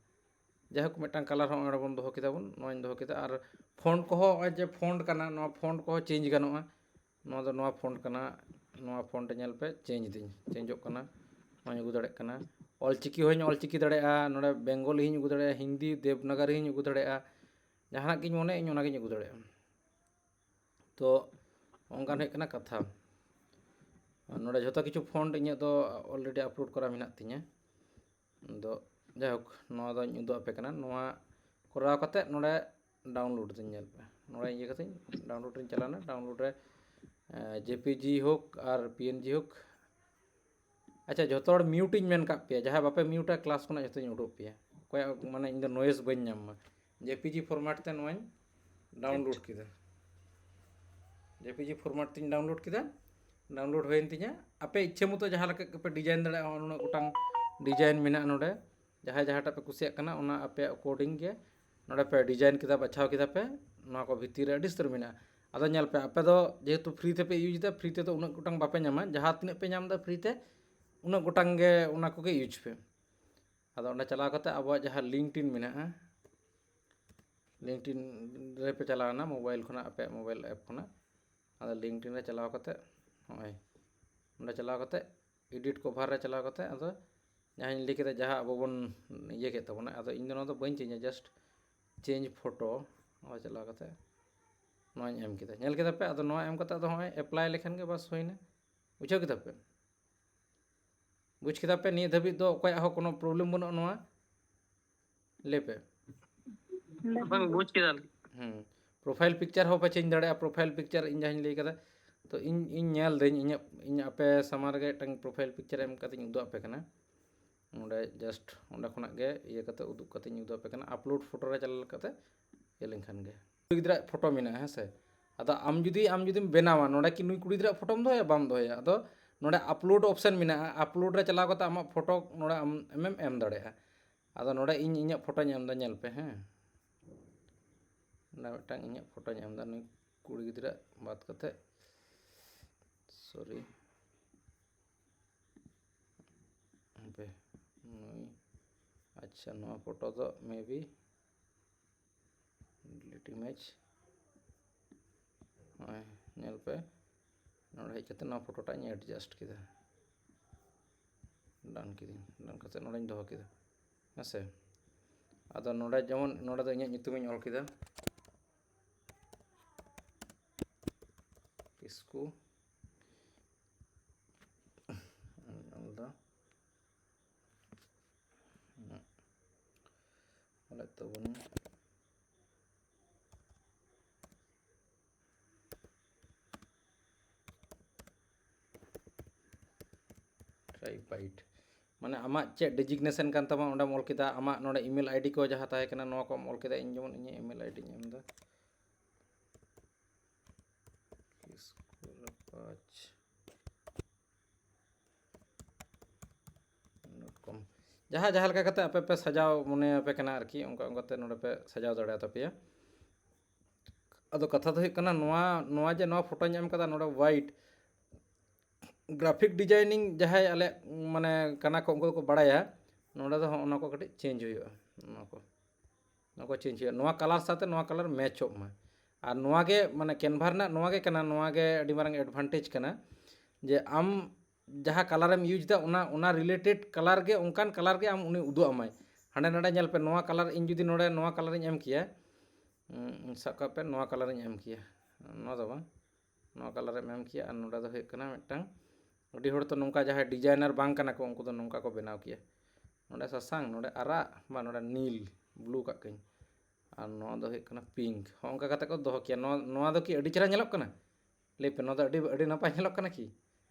ᱡᱟᱭᱦᱳᱠ, ᱢᱤᱫᱴᱟᱝ ᱠᱟᱞᱟᱨ ᱦᱚᱸ ᱚᱸᱰᱮ ᱵᱚᱱ ᱫᱚᱦᱚ ᱠᱮᱫᱟ ᱵᱚᱱ, ᱱᱚᱣᱟᱧ ᱫᱚᱦᱚ ᱠᱮᱫᱟ᱾ ᱟᱨ ᱯᱷᱚᱱᱴ ᱠᱚᱦᱚᱸ, ᱱᱚᱜᱼᱚᱭ ᱡᱮ ᱯᱷᱚᱱᱴ ᱠᱟᱱᱟ, ᱱᱚᱣᱟ ᱯᱷᱚᱱᱴ ᱠᱚᱦᱚᱸ ᱪᱮᱧᱡᱽ ᱜᱟᱱᱚᱜᱼᱟ᱾ ᱱᱚᱣᱟ ᱫᱚ ᱱᱚᱣᱟ ᱯᱷᱚᱱᱴ ᱠᱟᱱᱟ, ᱱᱚᱣᱟ ᱯᱷᱚᱱᱴ ᱧᱮᱞ ᱯᱮ, ᱪᱮᱧᱡᱽ ᱫᱤᱧ, ᱪᱮᱧᱡᱚᱜ ᱠᱟᱱᱟ, ᱱᱚᱣᱟᱧ ᱟᱹᱜᱩ ᱫᱟᱲᱮᱭᱟᱜ ᱠᱟᱱᱟ᱾ ᱚᱞᱪᱤᱠᱤ ᱦᱚᱸᱧ ᱚᱞᱪᱤᱠᱤ ᱫᱟᱲᱮᱭᱟᱜᱼᱟ, ᱱᱚᱰᱮ ᱵᱮᱝᱜᱚᱞᱤ ᱦᱚᱸᱧ ᱟᱹᱜᱩ ᱫᱟᱲᱮᱭᱟᱜᱼᱟ, ᱦᱤᱱᱫᱤ, ᱫᱮᱵᱽᱱᱟᱜᱟᱨᱤ ᱦᱚᱸᱧ ᱟᱹᱜᱩ ᱫᱟᱲᱮᱭᱟᱜᱼᱟ, ᱡᱟᱦᱟᱱᱟᱜ ᱜᱤᱧ ᱢᱚᱱᱮᱭᱟ ᱤᱧ ᱚᱱᱟᱜᱤᱧ ᱟᱹᱜᱩ ᱫᱟᱲᱮᱭᱟᱜᱼᱟ᱾ ᱛᱚ ᱚᱱᱠᱟᱱ ᱦᱩᱭᱩᱜ ᱠᱟᱱᱟ ᱠᱟᱛᱷᱟ᱾ ᱱᱚᱰᱮ ᱡᱷᱚᱛᱚ ᱠᱤᱪᱷᱩ ᱯᱷᱚᱱᱴ ᱤᱧᱟᱹᱜ ᱫᱚ ᱚᱞᱨᱮᱰᱤ ᱟᱯᱞᱳᱰ ᱠᱚᱨᱟ ᱢᱮᱱᱟᱜ ᱛᱤᱧᱟᱹ᱾ ᱟᱫᱚ ᱡᱟᱭᱦᱳᱠ, ᱱᱚᱣᱟ ᱫᱚᱧ ᱩᱫᱩᱜ ᱟᱯᱮ ᱠᱟᱱᱟ᱾ ᱱᱚᱣᱟ ᱠᱚᱨᱟᱣ ᱠᱟᱛᱮ ᱱᱚᱰᱮ ᱰᱟᱣᱩᱱᱞᱳᱰ ᱫᱟᱹᱧ, ᱧᱮᱞ ᱯᱮ᱾ ᱱᱚᱰᱮ ᱤᱭᱟᱹ ᱠᱟᱛᱮᱧ ᱰᱟᱣᱩᱱᱞᱳᱰ ᱨᱤᱧ ᱪᱟᱞᱟᱣᱱᱟ᱾ ᱰᱟᱣᱩᱱᱞᱳᱰ ᱨᱮ, ᱮ, ᱡᱮ ᱯᱤ ᱡᱤ ᱦᱳᱠ ᱟᱨ ᱯᱤ ᱮᱱ ᱡᱤ ᱦᱳᱠ᱾ ᱟᱪᱪᱷᱟ, ᱡᱷᱚᱛᱚ ᱦᱚᱲ ᱢᱤᱭᱩᱴ ᱤᱧ ᱢᱮᱱ ᱠᱟᱜ ᱯᱮᱭᱟ, ᱡᱟᱦᱟᱸᱭ ᱵᱟᱯᱮ ᱢᱤᱭᱩᱴᱟ ᱠᱞᱟᱥ ᱠᱷᱚᱱᱟᱜ ᱡᱷᱚᱛᱚᱧ ᱩᱰᱩᱠ ᱯᱮᱭᱟ᱾ ᱚᱠᱚᱭᱟᱜ ᱢᱟᱱᱮ ᱤᱧ ᱫᱚ ᱱᱚᱭᱮᱥ ᱵᱟᱹᱧ ᱧᱟᱢ ᱢᱟ᱾ ᱡᱮ ᱯᱤ ᱡᱤ ᱯᱷᱚᱨᱢᱮᱴ ᱛᱮ ᱱᱚᱣᱟᱧ ᱰᱟᱣᱩᱱᱞᱳᱰ ᱠᱮᱫᱟ᱾ ᱡᱮ ᱯᱤ ᱡᱤ ᱯᱷᱚᱨᱢᱮᱴ ᱛᱤᱧ ᱰᱟᱣᱩᱱᱞᱳᱰ ᱠᱮᱫᱟ᱾ ᱰᱟᱣᱩᱱᱞᱳᱰ ᱦᱩᱭᱮᱱ ᱛᱤᱧᱟ᱾ ᱟᱯᱮ ᱤᱪᱪᱷᱟᱹ ᱢᱚᱛᱚ ᱡᱟᱦᱟᱸ ᱞᱮᱠᱟ ᱯᱮ ᱰᱤᱡᱟᱭᱤᱱ ᱫᱟᱲᱮᱭᱟᱜᱼᱟ, ᱱᱩᱱᱟᱹᱜ ᱜᱚᱴᱟᱝ ᱰᱤᱡᱟᱭᱤᱱ ᱢᱮᱱᱟᱜᱼᱟ ᱱᱚᱰᱮ᱾ ᱡᱟᱦᱟᱸᱭ ᱡᱟᱦᱟᱸᱴᱟᱜ ᱯᱮ ᱠᱩᱥᱤᱭᱟᱜ ᱠᱟᱱᱟ, ᱚᱱᱟ ᱟᱯᱮᱭᱟᱜ ᱟᱠᱚᱨᱰᱤᱝ ᱜᱮ ᱱᱚᱰᱮ ᱯᱮ ᱰᱤᱡᱟᱭᱤᱱ ᱠᱮᱫᱟ, ᱵᱟᱪᱷᱟᱣ ᱠᱮᱫᱟ ᱯᱮ᱾ ᱱᱚᱣᱟ ᱠᱚ ᱵᱷᱤᱛᱤᱨ ᱨᱮ ᱟᱹᱰᱤ ᱩᱥᱛᱟᱹᱨ ᱢᱮᱱᱟᱜᱼᱟ᱾ ᱟᱫᱚ ᱧᱮᱞ ᱯᱮ, ᱟᱯᱮ ᱫᱚ ᱡᱮᱦᱮᱛᱩ ᱯᱷᱨᱤ ᱛᱮᱯᱮ ᱤᱭᱩᱡᱽ ᱮᱫᱟ, ᱯᱷᱨᱤ ᱛᱮᱫᱚ ᱩᱱᱟᱹᱜ ᱜᱚᱴᱟᱝ ᱵᱟᱯᱮ ᱧᱟᱢᱟ᱾ ᱡᱟᱦᱟᱸ ᱛᱤᱱᱟᱹᱜ ᱯᱮ ᱧᱟᱢ ᱮᱫᱟ ᱯᱷᱨᱤ ᱛᱮ, ᱩᱱᱟᱹᱜ ᱜᱚᱴᱟᱝ ᱜᱮ ᱚᱱᱟ ᱠᱚᱜᱮ ᱤᱭᱩᱡᱽ ᱯᱮ᱾ ᱟᱫᱚ ᱚᱸᱰᱮ ᱪᱟᱞᱟᱣ ᱠᱟᱛᱮ ᱟᱵᱚᱣᱟᱜ ᱡᱟᱦᱟᱸ ᱞᱤᱝᱠᱰᱤᱱ ᱢᱮᱱᱟᱜᱼᱟ, ᱞᱤᱝᱠᱰᱤᱱ ᱨᱮᱯᱮ ᱪᱟᱞᱟᱣᱱᱟ ᱢᱳᱵᱟᱭᱤᱞ ᱠᱷᱚᱱᱟᱜ, ᱟᱯᱮᱭᱟᱜ ᱢᱳᱵᱟᱭᱤᱞ ᱮᱯ ᱠᱷᱚᱱᱟᱜ᱾ ᱟᱫᱚ ᱞᱤᱝᱠᱰᱤᱱ ᱨᱮ ᱪᱟᱞᱟᱣ ᱠᱟᱛᱮ ᱱᱚᱜᱼᱚᱭ ᱚᱸᱰᱮ ᱪᱟᱞᱟᱣ ᱠᱟᱛᱮ, edit cover ᱨᱮ ᱪᱟᱞᱟᱣ ᱠᱟᱛᱮ, ᱟᱫᱚ ᱡᱟᱦᱟᱸᱧ ᱞᱟᱹᱭ ᱠᱮᱫᱟ, ᱡᱟᱦᱟᱸ ᱟᱵᱚ ᱵᱚᱱ ᱤᱭᱟᱹ ᱠᱮᱫ ᱛᱟᱵᱚᱱᱟ, ᱟᱫᱚ ᱤᱧ ᱫᱚ ᱱᱚᱣᱟ ᱫᱚ ᱵᱟᱹᱧ ᱪᱮᱧᱡᱟ, just change photo ᱱᱚᱣᱟ ᱪᱟᱞᱟᱣ ᱠᱟᱛᱮ ᱱᱚᱣᱟᱧ ᱮᱢ ᱠᱮᱫᱟ᱾ ᱧᱮᱞ ᱠᱮᱫᱟ ᱯᱮ? ᱟᱫᱚ ᱱᱚᱣᱟ ᱮᱢ ᱠᱟᱛᱮ ᱟᱫᱚ ᱦᱚᱸᱜᱼᱚᱭ apply ᱞᱮᱠᱷᱟᱱ ᱜᱮ ᱵᱟᱥ ᱦᱩᱭᱱᱟ᱾ ᱵᱩᱡᱷᱟᱹᱣ ᱠᱮᱫᱟ ᱯᱮ? ᱵᱩᱡᱽ ᱠᱮᱫᱟ ᱯᱮ? ᱱᱤᱭᱟᱹ ᱫᱷᱟᱹᱵᱤᱡ ᱫᱚ ᱚᱠᱚᱭᱟᱜ ᱦᱚᱸ ᱠᱳᱱᱳ problem ᱵᱟᱹᱱᱩᱜᱼᱟ ᱱᱚᱣᱟ? ᱞᱟᱹᱭ ᱯᱮ᱾ ᱵᱟᱝ, ᱵᱩᱡᱽ ᱠᱮᱫᱟᱞᱤᱧ᱾ ᱦᱩᱸ, profile picture ᱦᱚᱸ ᱯᱮ change ᱫᱟᱲᱮᱭᱟᱜᱼᱟ, profile picture ᱤᱧ ᱡᱟᱦᱟᱸᱧ ᱞᱟᱹᱭ ᱠᱟᱫᱟ᱾ ᱛᱚ ᱤᱧ, ᱤᱧ ᱧᱮᱞ ᱫᱟᱹᱧ, ᱤᱧᱟᱹᱜ, ᱤᱧ ᱟᱯᱮ ᱥᱟᱢᱟᱝ ᱨᱮᱜᱮ ᱢᱤᱫᱴᱟᱝ profile picture ᱮᱢ ᱠᱟᱛᱮᱧ ᱩᱫᱩᱜ ᱟᱯᱮ ᱠᱟᱱᱟ᱾ ᱱᱚᱰᱮ just ᱚᱸᱰᱮ ᱠᱷᱚᱱᱟᱜ ᱜᱮ ᱤᱭᱟᱹ ᱠᱟᱛᱮ ᱩᱫᱩᱜ ᱠᱟᱛᱮᱧ ᱩᱫᱩᱜ ᱟᱯᱮ ᱠᱟᱱᱟ, upload photo ᱨᱮ ᱪᱟᱞᱟᱣ ᱠᱟᱛᱮ ᱤᱭᱟᱹ ᱞᱮᱱᱠᱷᱟᱱ ᱜᱮ᱾ ᱠᱩᱲᱤ ᱜᱤᱫᱽᱨᱟᱹ ᱯᱷᱳᱴᱳ ᱢᱮᱱᱟᱜᱼᱟ, ᱦᱮᱸ ᱥᱮ? ᱟᱫᱚ ᱟᱢ ᱡᱩᱫᱤ, ᱟᱢ ᱡᱩᱫᱤᱢ ᱵᱮᱱᱟᱣᱟ, ᱱᱚᱰᱮ ᱠᱤ ᱱᱩᱭ ᱠᱩᱲᱤ ᱜᱤᱫᱽᱨᱟᱹ ᱯᱷᱳᱴᱳᱢ ᱫᱚᱦᱚᱭᱟ? ᱵᱟᱢ ᱫᱚᱦᱚᱭᱟ᱾ ᱟᱫᱚ ᱱᱚᱰᱮ upload option ᱢᱮᱱᱟᱜᱼᱟ, upload ᱨᱮ ᱪᱟᱞᱟᱣ ᱠᱟᱛᱮ ᱟᱢᱟᱜ ᱯᱷᱳᱴᱳ ᱱᱚᱰᱮ ᱟᱢ ᱮᱢᱮᱢ ᱮᱢ ᱫᱟᱲᱮᱭᱟᱜᱼᱟ᱾ ᱟᱫᱚ ᱱᱚᱰᱮ ᱤᱧ ᱤᱧᱟᱹᱜ ᱯᱷᱳᱴᱳᱧ ᱮᱢ ᱮᱫᱟ, ᱧᱮᱞ ᱯᱮ, ᱦᱮᱸ, ᱱᱚᱰᱮ ᱢᱤᱫᱴᱟᱝ ᱤᱧᱟᱹᱜ ᱯᱷᱳᱴᱳᱧ ᱮᱢ ᱮᱫᱟ, ᱱᱩᱭ ᱠᱩᱲᱤ ᱜᱤᱫᱽᱨᱟᱹ ᱵᱟᱫ ᱠᱟᱛᱮ, sorry, ᱦᱟᱯᱮ, ᱱᱩᱭ, ᱟᱪᱪᱷᱟ, ᱱᱚᱣᱟ ᱯᱷᱳᱴᱳ ᱫᱚ maybe delete image᱾ ᱱᱚᱜᱼᱚᱭ ᱧᱮᱞ ᱯᱮ, ᱱᱚᱰᱮ ᱦᱮᱡ ᱠᱟᱛᱮ ᱱᱚᱣᱟ ᱯᱷᱳᱴᱳᱴᱟᱜ ᱤᱧ adjust ᱠᱮᱫᱟ, done ᱠᱤᱫᱟᱹᱧ, done ᱠᱟᱛᱮ ᱱᱚᱰᱮᱧ ᱫᱚᱦᱚ ᱠᱮᱫᱟ, ᱦᱮᱸ ᱥᱮ? ᱟᱫᱚ ᱱᱚᱰᱮ ᱡᱮᱢᱚᱱ, ᱱᱚᱰᱮ ᱫᱚ ᱤᱧᱟᱹᱜ ᱧᱩᱛᱩᱢᱤᱧ ᱚᱞ ᱠᱮᱫᱟ, ᱠᱤᱥᱠᱩ᱾ ᱚᱞ ᱫᱟ᱾ ᱚᱞᱮᱫ ᱛᱟᱵᱚᱱ᱾ Typhoid᱾ ᱢᱟᱱᱮ ᱟᱢᱟᱜ ᱪᱮᱫ designation ᱠᱟᱱ ᱛᱟᱢᱟ, ᱚᱸᱰᱮᱢ ᱚᱞ ᱠᱮᱫᱟ᱾ ᱟᱢᱟᱜ ᱱᱚᱰᱮ email ID ᱠᱚ ᱡᱟᱦᱟᱸ ᱛᱟᱦᱮᱸ ᱠᱟᱱᱟ, ᱱᱚᱣᱟ ᱠᱚᱢ ᱚᱞ ᱠᱮᱫᱟ᱾ ᱤᱧ ᱡᱮᱢᱚᱱ ᱤᱧᱟᱹᱜ email ID ᱧ ᱮᱢ ᱮᱫᱟ, ᱠᱤᱥᱠᱩ ᱨᱟᱯᱟᱡᱽ᱾ ᱠᱚᱢ, ᱡᱟᱦᱟᱸ, ᱡᱟᱦᱟᱸ ᱞᱮᱠᱟ ᱠᱟᱛᱮ ᱟᱯᱮ ᱯᱮ ᱥᱟᱡᱟᱣ ᱢᱚᱱᱮ ᱟᱯᱮ ᱠᱟᱱᱟ ᱟᱨᱠᱤ, ᱚᱱᱠᱟ, ᱚᱱᱠᱟᱛᱮ ᱱᱚᱰᱮ ᱯᱮ ᱥᱟᱡᱟᱣ ᱫᱟᱲᱮᱭᱟ ᱛᱟᱯᱮᱭᱟ᱾ ᱟᱫᱚ ᱠᱟᱛᱷᱟ ᱫᱚ ᱦᱩᱭᱩᱜ ᱠᱟᱱᱟ, ᱱᱚᱣᱟ, ᱱᱚᱣᱟ ᱡᱮ ᱱᱚᱣᱟ ᱯᱷᱳᱴᱳᱧ ᱮᱢ ᱠᱟᱫᱟ, ᱱᱚᱰᱮ white graphic designing ᱡᱟᱦᱟᱸᱭ ᱟᱞᱮ, ᱢᱟᱱᱮ, ᱠᱟᱱᱟ ᱠᱚ, ᱩᱱᱠᱩ ᱫᱚᱠᱚ ᱵᱟᱲᱟᱭᱟ᱾ ᱱᱚᱰᱮ ᱫᱚ ᱦᱚᱸᱜᱼᱚ ᱱᱚᱣᱟ ᱠᱚ ᱠᱟᱹᱴᱤᱡ change ᱦᱩᱭᱩᱜᱼᱟ, ᱱᱚᱣᱟ ᱠᱚ, ᱱᱚᱣᱟ ᱠᱚ change ᱦᱩᱭᱩᱜᱼᱟ᱾ ᱱᱚᱣᱟ colour ᱥᱟᱶᱛᱮ ᱱᱚᱣᱟ colour match ᱚᱜ ᱢᱟ᱾ ᱟᱨ ᱱᱚᱣᱟ ᱜᱮ, ᱢᱟᱱᱮ, Canva ᱨᱮᱱᱟᱜ ᱱᱚᱣᱟ ᱜᱮ ᱠᱟᱱᱟ, ᱱᱚᱣᱟ ᱜᱮ ᱟᱹᱰᱤ ᱢᱟᱨᱟᱝ advantage ᱠᱟᱱᱟ᱾ ᱡᱮ ᱟᱢ ᱡᱟᱦᱟᱸ ᱠᱟᱞᱟᱨᱮᱢ ᱤᱭᱩᱡᱽ ᱮᱫᱟ, ᱚᱱᱟ ᱚᱱᱟ ᱨᱤᱞᱮᱴᱮᱰ ᱠᱟᱞᱟᱨ ᱜᱮ, ᱚᱱᱠᱟᱱ ᱠᱟᱞᱟᱨ ᱜᱮ ᱟᱢ ᱩᱱᱤ ᱩᱫᱩᱜ ᱟᱢᱟᱭ᱾ ᱦᱟᱸᱰᱮ ᱱᱟᱰᱮ ᱧᱮᱞ ᱯᱮ, ᱱᱚᱣᱟ ᱠᱟᱞᱟᱨ, ᱤᱧ ᱡᱩᱫᱤ ᱱᱚᱰᱮ ᱱᱚᱣᱟ ᱠᱟᱞᱟᱨᱤᱧ ᱮᱢ ᱠᱮᱭᱟ, ᱩᱸ, ᱥᱟᱵ ᱠᱟᱜ ᱯᱮ, ᱱᱚᱣᱟ ᱠᱟᱞᱟᱨᱤᱧ ᱮᱢ ᱠᱮᱭᱟ, ᱱᱚᱣᱟ ᱫᱚ ᱵᱟᱝ, ᱱᱚᱣᱟ ᱠᱟᱞᱟᱨᱮᱢ ᱮᱢ ᱠᱮᱭᱟ, ᱟᱨ ᱱᱚᱰᱮ ᱫᱚ ᱦᱩᱭᱩᱜ ᱠᱟᱱᱟ ᱢᱤᱫᱴᱟᱝ, ᱟᱹᱰᱤ ᱦᱚᱲ ᱛᱚ ᱱᱚᱝᱠᱟ, ᱡᱟᱦᱟᱸᱭ ᱰᱤᱡᱟᱭᱱᱟᱨ ᱵᱟᱝ ᱠᱟᱱᱟ ᱠᱚ, ᱩᱱᱠᱩ ᱫᱚ ᱱᱚᱝᱠᱟ ᱠᱚ ᱵᱮᱱᱟᱣ ᱠᱮᱭᱟ, ᱱᱚᱰᱮ ᱥᱟᱥᱟᱝ, ᱱᱚᱰᱮ ᱟᱨᱟᱜ, ᱵᱟ ᱱᱚᱰᱮ ᱱᱤᱞ, ᱵᱞᱩ ᱠᱟᱜ ᱠᱟᱹᱧ, ᱟᱨ ᱱᱚᱣᱟ ᱫᱚ ᱦᱩᱭᱩᱜ ᱠᱟᱱᱟ ᱯᱤᱝᱠ᱾ ᱦᱚᱸ, ᱚᱱᱠᱟ ᱠᱟᱛᱮ ᱠᱚ ᱫᱚᱦᱚ ᱠᱮᱭᱟ᱾ ᱱᱚᱣᱟ, ᱱᱚᱣᱟ ᱫᱚ ᱠᱤ ᱟᱹᱰᱤ ᱪᱮᱦᱨᱟ ᱧᱮᱞᱚᱜ ᱠᱟᱱᱟ? ᱞᱟᱹᱭ ᱯᱮ, ᱱᱚᱣᱟ ᱫᱚ ᱟᱹᱰᱤ, ᱟᱹᱰᱤ ᱱᱟᱯᱟᱭ ᱧᱮᱞᱚᱜ ᱠᱟᱱᱟ ᱠᱤ?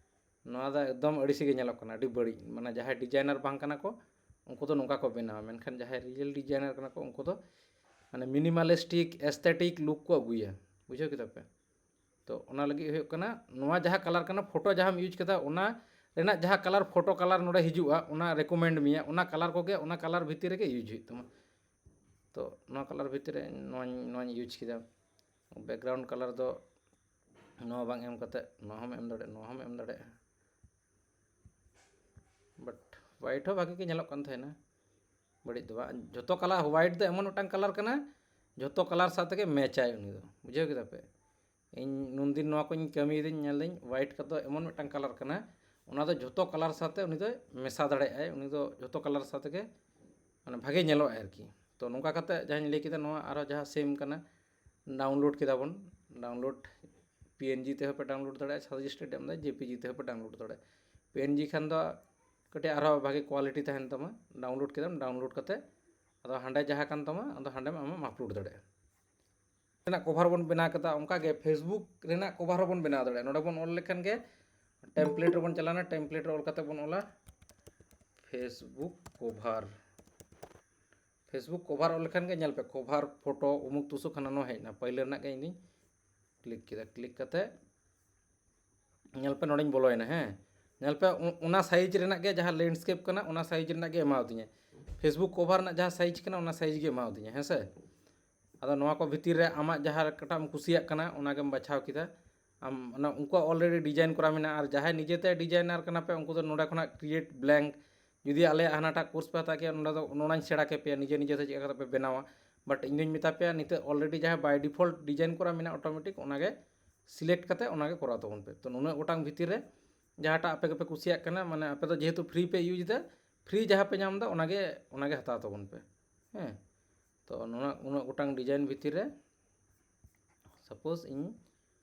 ᱱᱚᱣᱟ ᱫᱚ ᱮᱠᱫᱚᱢ ᱟᱹᱲᱤᱥ ᱜᱮ ᱧᱮᱞᱚᱜ ᱠᱟᱱᱟ, ᱟᱹᱰᱤ ᱵᱟᱹᱲᱤᱡ᱾ ᱢᱟᱱᱮ ᱡᱟᱦᱟᱸᱭ ᱰᱤᱡᱟᱭᱱᱟᱨ ᱵᱟᱝ ᱠᱟᱱᱟ ᱠᱚ, ᱩᱱᱠᱩ ᱫᱚ ᱱᱚᱝᱠᱟ ᱠᱚ ᱵᱮᱱᱟᱣᱟ, ᱢᱮᱱᱠᱷᱟᱱ ᱡᱟᱦᱟᱸᱭ ᱨᱤᱭᱮᱞ ᱰᱤᱡᱟᱭᱱᱟᱨ ᱠᱟᱱᱟ ᱠᱚ, ᱩᱱᱠᱩ ᱫᱚ ᱢᱟᱱᱮ ᱢᱤᱱᱤᱢᱟᱞᱤᱥᱴᱤᱠ ᱮᱥᱛᱷᱮᱴᱤᱠ ᱞᱩᱠ ᱠᱚ ᱟᱹᱜᱩᱭᱟ᱾ ᱵᱩᱡᱷᱟᱹᱣ ᱠᱮᱫᱟ ᱯᱮ? ᱛᱚ ᱚᱱᱟ ᱞᱟᱹᱜᱤᱫ ᱦᱩᱭᱩᱜ ᱠᱟᱱᱟ, ᱱᱚᱣᱟ ᱡᱟᱦᱟᱸ ᱠᱟᱞᱟᱨ ᱠᱟᱱᱟ, ᱯᱷᱳᱴᱳ ᱡᱟᱦᱟᱸᱢ ᱤᱭᱩᱡᱽ ᱠᱮᱫᱟ, ᱚᱱᱟ ᱨᱮᱱᱟᱜ ᱡᱟᱦᱟᱸ ᱠᱟᱞᱟᱨ, ᱯᱷᱳᱴᱳ ᱠᱟᱞᱟᱨ ᱱᱚᱰᱮ ᱦᱤᱡᱩᱜᱼᱟ, ᱚᱱᱟ ᱨᱮᱠᱚᱢᱮᱱᱰ ᱢᱮᱭᱟ, ᱚᱱᱟ ᱠᱟᱞᱟᱨ ᱠᱚᱜᱮ, ᱚᱱᱟ ᱠᱟᱞᱟᱨ ᱵᱷᱤᱛᱤᱨ ᱨᱮᱜᱮ ᱤᱭᱩᱡᱽ ᱦᱩᱭᱩᱜ ᱛᱟᱢᱟ᱾ ᱛᱚ ᱱᱚᱣᱟ ᱠᱟᱞᱟᱨ ᱵᱷᱤᱛᱤᱨ ᱨᱮ ᱱᱚᱣᱟᱧ, ᱱᱚᱣᱟᱧ ᱤᱭᱩᱡᱽ ᱠᱮᱫᱟ᱾ ᱵᱮᱠᱜᱨᱟᱣᱩᱱᱰ ᱠᱟᱞᱟᱨ ᱫᱚ ᱱᱚᱣᱟ ᱵᱟᱝ ᱮᱢ ᱠᱟᱛᱮ ᱱᱚᱣᱟ ᱦᱚᱸᱢ ᱮᱢ ᱫᱟᱲᱮᱭᱟᱜᱼᱟ, ᱱᱚᱣᱟ ᱦᱚᱸᱢ ᱮᱢ ᱫᱟᱲᱮᱭᱟᱜᱼᱟ᱾ ᱵᱟᱴ ᱦᱳᱣᱟᱭᱤᱴ ᱦᱚᱸ ᱵᱷᱟᱜᱮ ᱜᱮ ᱧᱮᱞᱚᱜ ᱠᱟᱱ ᱛᱟᱦᱮᱱᱟ, ᱵᱟᱹᱲᱤᱡ ᱫᱚ ᱵᱟᱝ᱾ ᱡᱷᱚᱛᱚ ᱠᱟᱞᱟᱨ, ᱦᱳᱣᱟᱭᱤᱴ ᱫᱚ ᱮᱢᱚᱱ ᱢᱤᱫᱴᱟᱝ ᱠᱟᱞᱟᱨ ᱠᱟᱱᱟ, ᱡᱷᱚᱛᱚ ᱠᱟᱞᱟᱨ ᱥᱟᱶ ᱛᱮᱜᱮ ᱢᱮᱪᱟᱭ ᱩᱱᱤ ᱫᱚ᱾ ᱵᱩᱡᱷᱟᱹᱣ ᱠᱮᱫᱟ ᱯᱮ? ᱤᱧ ᱱᱩᱱᱫᱤᱱ ᱱᱚᱣᱟ ᱠᱚᱧ ᱠᱟᱹᱢᱤᱭᱮᱫᱟᱹᱧ, ᱧᱮᱞᱫᱟᱹᱧ ᱦᱳᱣᱟᱭᱤᱴ ᱠᱚᱫᱚ ᱮᱢᱚᱱ ᱢᱤᱫᱴᱟᱝ ᱠᱟᱞᱟᱨ ᱠᱟᱱᱟ, ᱚᱱᱟ ᱫᱚ ᱡᱷᱚᱛᱚ ᱠᱟᱞᱟᱨ ᱥᱟᱶᱛᱮ ᱩᱱᱤ ᱫᱚᱭ ᱢᱮᱥᱟ ᱫᱟᱲᱮᱭᱟᱜᱼᱟᱭ, ᱩᱱᱤ ᱫᱚ ᱡᱷᱚᱛᱚ ᱠᱟᱞᱟᱨ ᱥᱟᱶ ᱛᱮᱜᱮ ᱢᱟᱱᱮ ᱵᱷᱟᱜᱮ ᱧᱮᱞᱚᱜᱼᱟᱭ ᱟᱨᱠᱤ᱾ ᱛᱚ ᱱᱚᱝᱠᱟ ᱠᱟᱛᱮ ᱡᱟᱦᱟᱸᱧ ᱞᱟᱹᱭ ᱠᱮᱫᱟ, ᱱᱚᱣᱟ ᱟᱨᱦᱚᱸ ᱡᱟᱦᱟᱸ ᱥᱮᱢ ᱠᱟᱱᱟ, ᱰᱟᱣᱩᱱᱞᱳᱰ ᱠᱮᱫᱟ ᱵᱚᱱ, ᱰᱟᱣᱩᱱᱞᱳᱰ ᱯᱤ ᱮᱱ ᱡᱤ ᱛᱮᱦᱚᱸ ᱯᱮ ᱰᱟᱣᱩᱱᱞᱳᱰ ᱫᱟᱲᱮᱭᱟᱜᱼᱟ, ᱥᱟᱡᱮᱥᱴᱮᱰ ᱮᱢ ᱫᱟ ᱡᱮ ᱯᱤ ᱡᱤ ᱛᱮᱦᱚᱸ ᱯᱮ ᱰᱟᱣᱩᱱᱞᱳᱰ ᱫᱟᱲᱮᱭᱟᱜᱼᱟ᱾ ᱯᱤ ᱮᱱ ᱡᱤ ᱠᱷᱟᱱ ᱫᱚ ᱠᱟᱹᱴᱤᱡ ᱟᱨᱦᱚᱸ ᱵᱷᱟᱜᱮ ᱠᱣᱟᱞᱤᱴᱤ ᱛᱟᱦᱮᱱ ᱛᱟᱢᱟ, ᱰᱟᱣᱩᱱᱞᱳᱰ ᱠᱮᱫᱟᱢ, ᱰᱟᱣᱩᱱᱞᱳᱰ ᱠᱟᱛᱮ ᱟᱫᱚ ᱦᱟᱸᱰᱮ ᱡᱟᱦᱟᱸ ᱠᱟᱱ ᱛᱟᱢᱟ, ᱟᱫᱚ ᱦᱟᱸᱰᱮᱢ ᱟᱢᱮᱢ ᱟᱯᱞᱳᱰ ᱫᱟᱲᱮᱭᱟᱜᱼᱟ᱾ ᱨᱮᱱᱟᱜ ᱠᱚᱵᱷᱟᱨ ᱵᱚᱱ ᱵᱮᱱᱟᱣ ᱠᱮᱫᱟ, ᱚᱱᱠᱟ ᱜᱮ ᱯᱷᱮᱥᱵᱩᱠ ᱨᱮᱱᱟᱜ ᱠᱚᱵᱷᱟᱨ ᱦᱚᱸᱵᱚᱱ ᱵᱮᱱᱟᱣ ᱫᱟᱲᱮᱭᱟᱜᱼᱟ᱾ ᱱᱚᱰᱮ ᱵᱚᱱ ᱚᱞ ᱞᱮᱠᱷᱟᱱ ᱜᱮ, ᱴᱮᱢᱯᱞᱮᱴ ᱨᱮᱵᱚᱱ ᱪᱟᱞᱟᱣᱱᱟ, ᱴᱮᱢᱯᱞᱮᱴ ᱨᱮ ᱚᱞ ᱠᱟᱛᱮ ᱵᱚᱱ ᱚᱞᱟ ᱯᱷᱮᱥᱵᱩᱠ ᱠᱚᱵᱷᱟᱨ᱾ ᱯᱷᱮᱥᱵᱩᱠ ᱠᱚᱵᱷᱟᱨ ᱚᱞ ᱞᱮᱠᱷᱟᱱ ᱜᱮ ᱧᱮᱞ ᱯᱮ, ᱠᱚᱵᱷᱟᱨ ᱯᱷᱳᱴᱳ ᱩᱢᱩᱠ ᱛᱩᱥᱩᱠ ᱦᱟᱱᱟ ᱱᱚᱣᱟ ᱦᱮᱡ ᱮᱱᱟ᱾ ᱯᱟᱹᱭᱞᱟᱹ ᱨᱮᱱᱟᱜ ᱜᱮ ᱤᱧ ᱫᱩᱧ ᱠᱞᱤᱠ ᱠᱮᱫᱟ, ᱠᱞᱤᱠ ᱠᱟᱛᱮ ᱧᱮᱞ ᱯᱮ, ᱱᱚᱰᱮᱧ ᱵᱚᱞᱚᱭᱮᱱᱟ᱾ ᱦᱮᱸ, ᱧᱮᱞ ᱯᱮ, ᱚ-, ᱚᱱᱟ ᱥᱟᱭᱤᱡᱽ ᱨᱮᱱᱟᱜ ᱜᱮ, ᱡᱟᱦᱟᱸ ᱞᱮᱱᱰᱥᱠᱮᱯ ᱠᱟᱱᱟ, ᱚᱱᱟ ᱥᱟᱭᱤᱡᱽ ᱨᱮᱱᱟᱜ ᱜᱮ ᱮᱢᱟᱣᱫᱤᱧᱟ᱾ ᱯᱷᱮᱥᱵᱩᱠ ᱠᱚᱵᱷᱟᱨ ᱨᱮᱱᱟᱜ ᱡᱟᱦᱟᱸ ᱥᱟᱭᱤᱡᱽ ᱠᱟᱱᱟ, ᱚᱱᱟ ᱥᱟᱭᱤᱡᱽ ᱜᱮ ᱮᱢᱟᱣᱫᱤᱧᱟ᱾ ᱦᱮᱸ ᱥᱮ? ᱟᱫᱚ ᱱᱚᱣᱟ ᱠᱚ ᱵᱷᱤᱛᱤᱨ ᱨᱮ ᱟᱢᱟᱜ ᱡᱟᱦᱟᱸ ᱚᱠᱟᱴᱟᱜ ᱮᱢ ᱠᱩᱥᱤᱭᱟᱜ ᱠᱟᱱᱟ, ᱚᱱᱟᱜᱮᱢ ᱵᱟᱪᱷᱟᱣ ᱠᱮᱫᱟ᱾ ᱟᱢ ᱚᱱᱟ, ᱩᱱᱠᱩᱣᱟᱜ already design ᱠᱚᱨᱟ ᱢᱮᱱᱟᱜᱼᱟ, ᱟᱨ ᱡᱟᱦᱟᱸᱭ ᱱᱤᱡᱮᱛᱮ ᱰᱤᱡᱟᱭᱱᱟᱨ ᱠᱟᱱᱟ ᱯᱮ, ᱩᱱᱠᱩ ᱫᱚ ᱱᱚᱰᱮ ᱠᱷᱚᱱᱟᱜ create blank, ᱡᱩᱫᱤ ᱟᱞᱮᱭᱟᱜ ᱦᱟᱱᱟᱴᱟᱜ ᱠᱳᱨᱥ ᱯᱮ ᱦᱟᱛᱟᱣ ᱠᱮᱭᱟ, ᱱᱚᱰᱮ ᱫᱚ ᱱᱚᱰᱮᱧ ᱥᱮᱬᱟ ᱠᱮᱯᱮᱭᱟ ᱱᱤᱡᱮ ᱱᱤᱡᱮ ᱛᱮ ᱪᱮᱫ ᱞᱮᱠᱟ ᱠᱟᱛᱮ ᱯᱮ ᱵᱮᱱᱟᱣᱟ᱾ But ᱤᱧ ᱫᱩᱧ ᱢᱮᱛᱟ ᱯᱮᱭᱟ, ᱱᱤᱛᱚᱜ already ᱡᱟᱦᱟᱸ by default design ᱠᱚᱨᱟ ᱢᱮᱱᱟᱜᱼᱟ, automatic ᱚᱱᱟᱜᱮ select ᱠᱟᱛᱮ ᱚᱱᱟᱜᱮ ᱠᱚᱨᱟᱣ ᱛᱟᱵᱚᱱ ᱯᱮ᱾ ᱛᱚ ᱱᱩᱱᱟᱹᱜ ᱜᱚᱴᱟᱝ ᱵᱷᱤᱛᱤᱨ ᱨᱮ ᱡᱟᱦᱟᱸᱴᱟᱜ ᱟᱯᱮ ᱜᱮᱯᱮ ᱠᱩᱥᱤᱭᱟᱜ ᱠᱟᱱᱟ, ᱢᱟᱱᱮ ᱟᱯᱮ ᱫᱚ ᱡᱮᱦᱮᱛᱩ free ᱯᱮ use ᱮᱫᱟ, free ᱡᱟᱦᱟᱸ ᱯᱮ ᱧᱟᱢ ᱮᱫᱟ ᱚᱱᱟᱜᱮ, ᱚᱱᱟᱜᱮ ᱦᱟᱛᱟᱣ ᱛᱟᱵᱚᱱ ᱯᱮ᱾ ᱦᱮᱸ, ᱛᱚ ᱱᱚᱣᱟ ᱩᱱᱟᱹᱜ ᱜᱚᱴᱟᱝ design ᱵᱷᱤᱛᱤᱨ ᱨᱮ suppose ᱤᱧ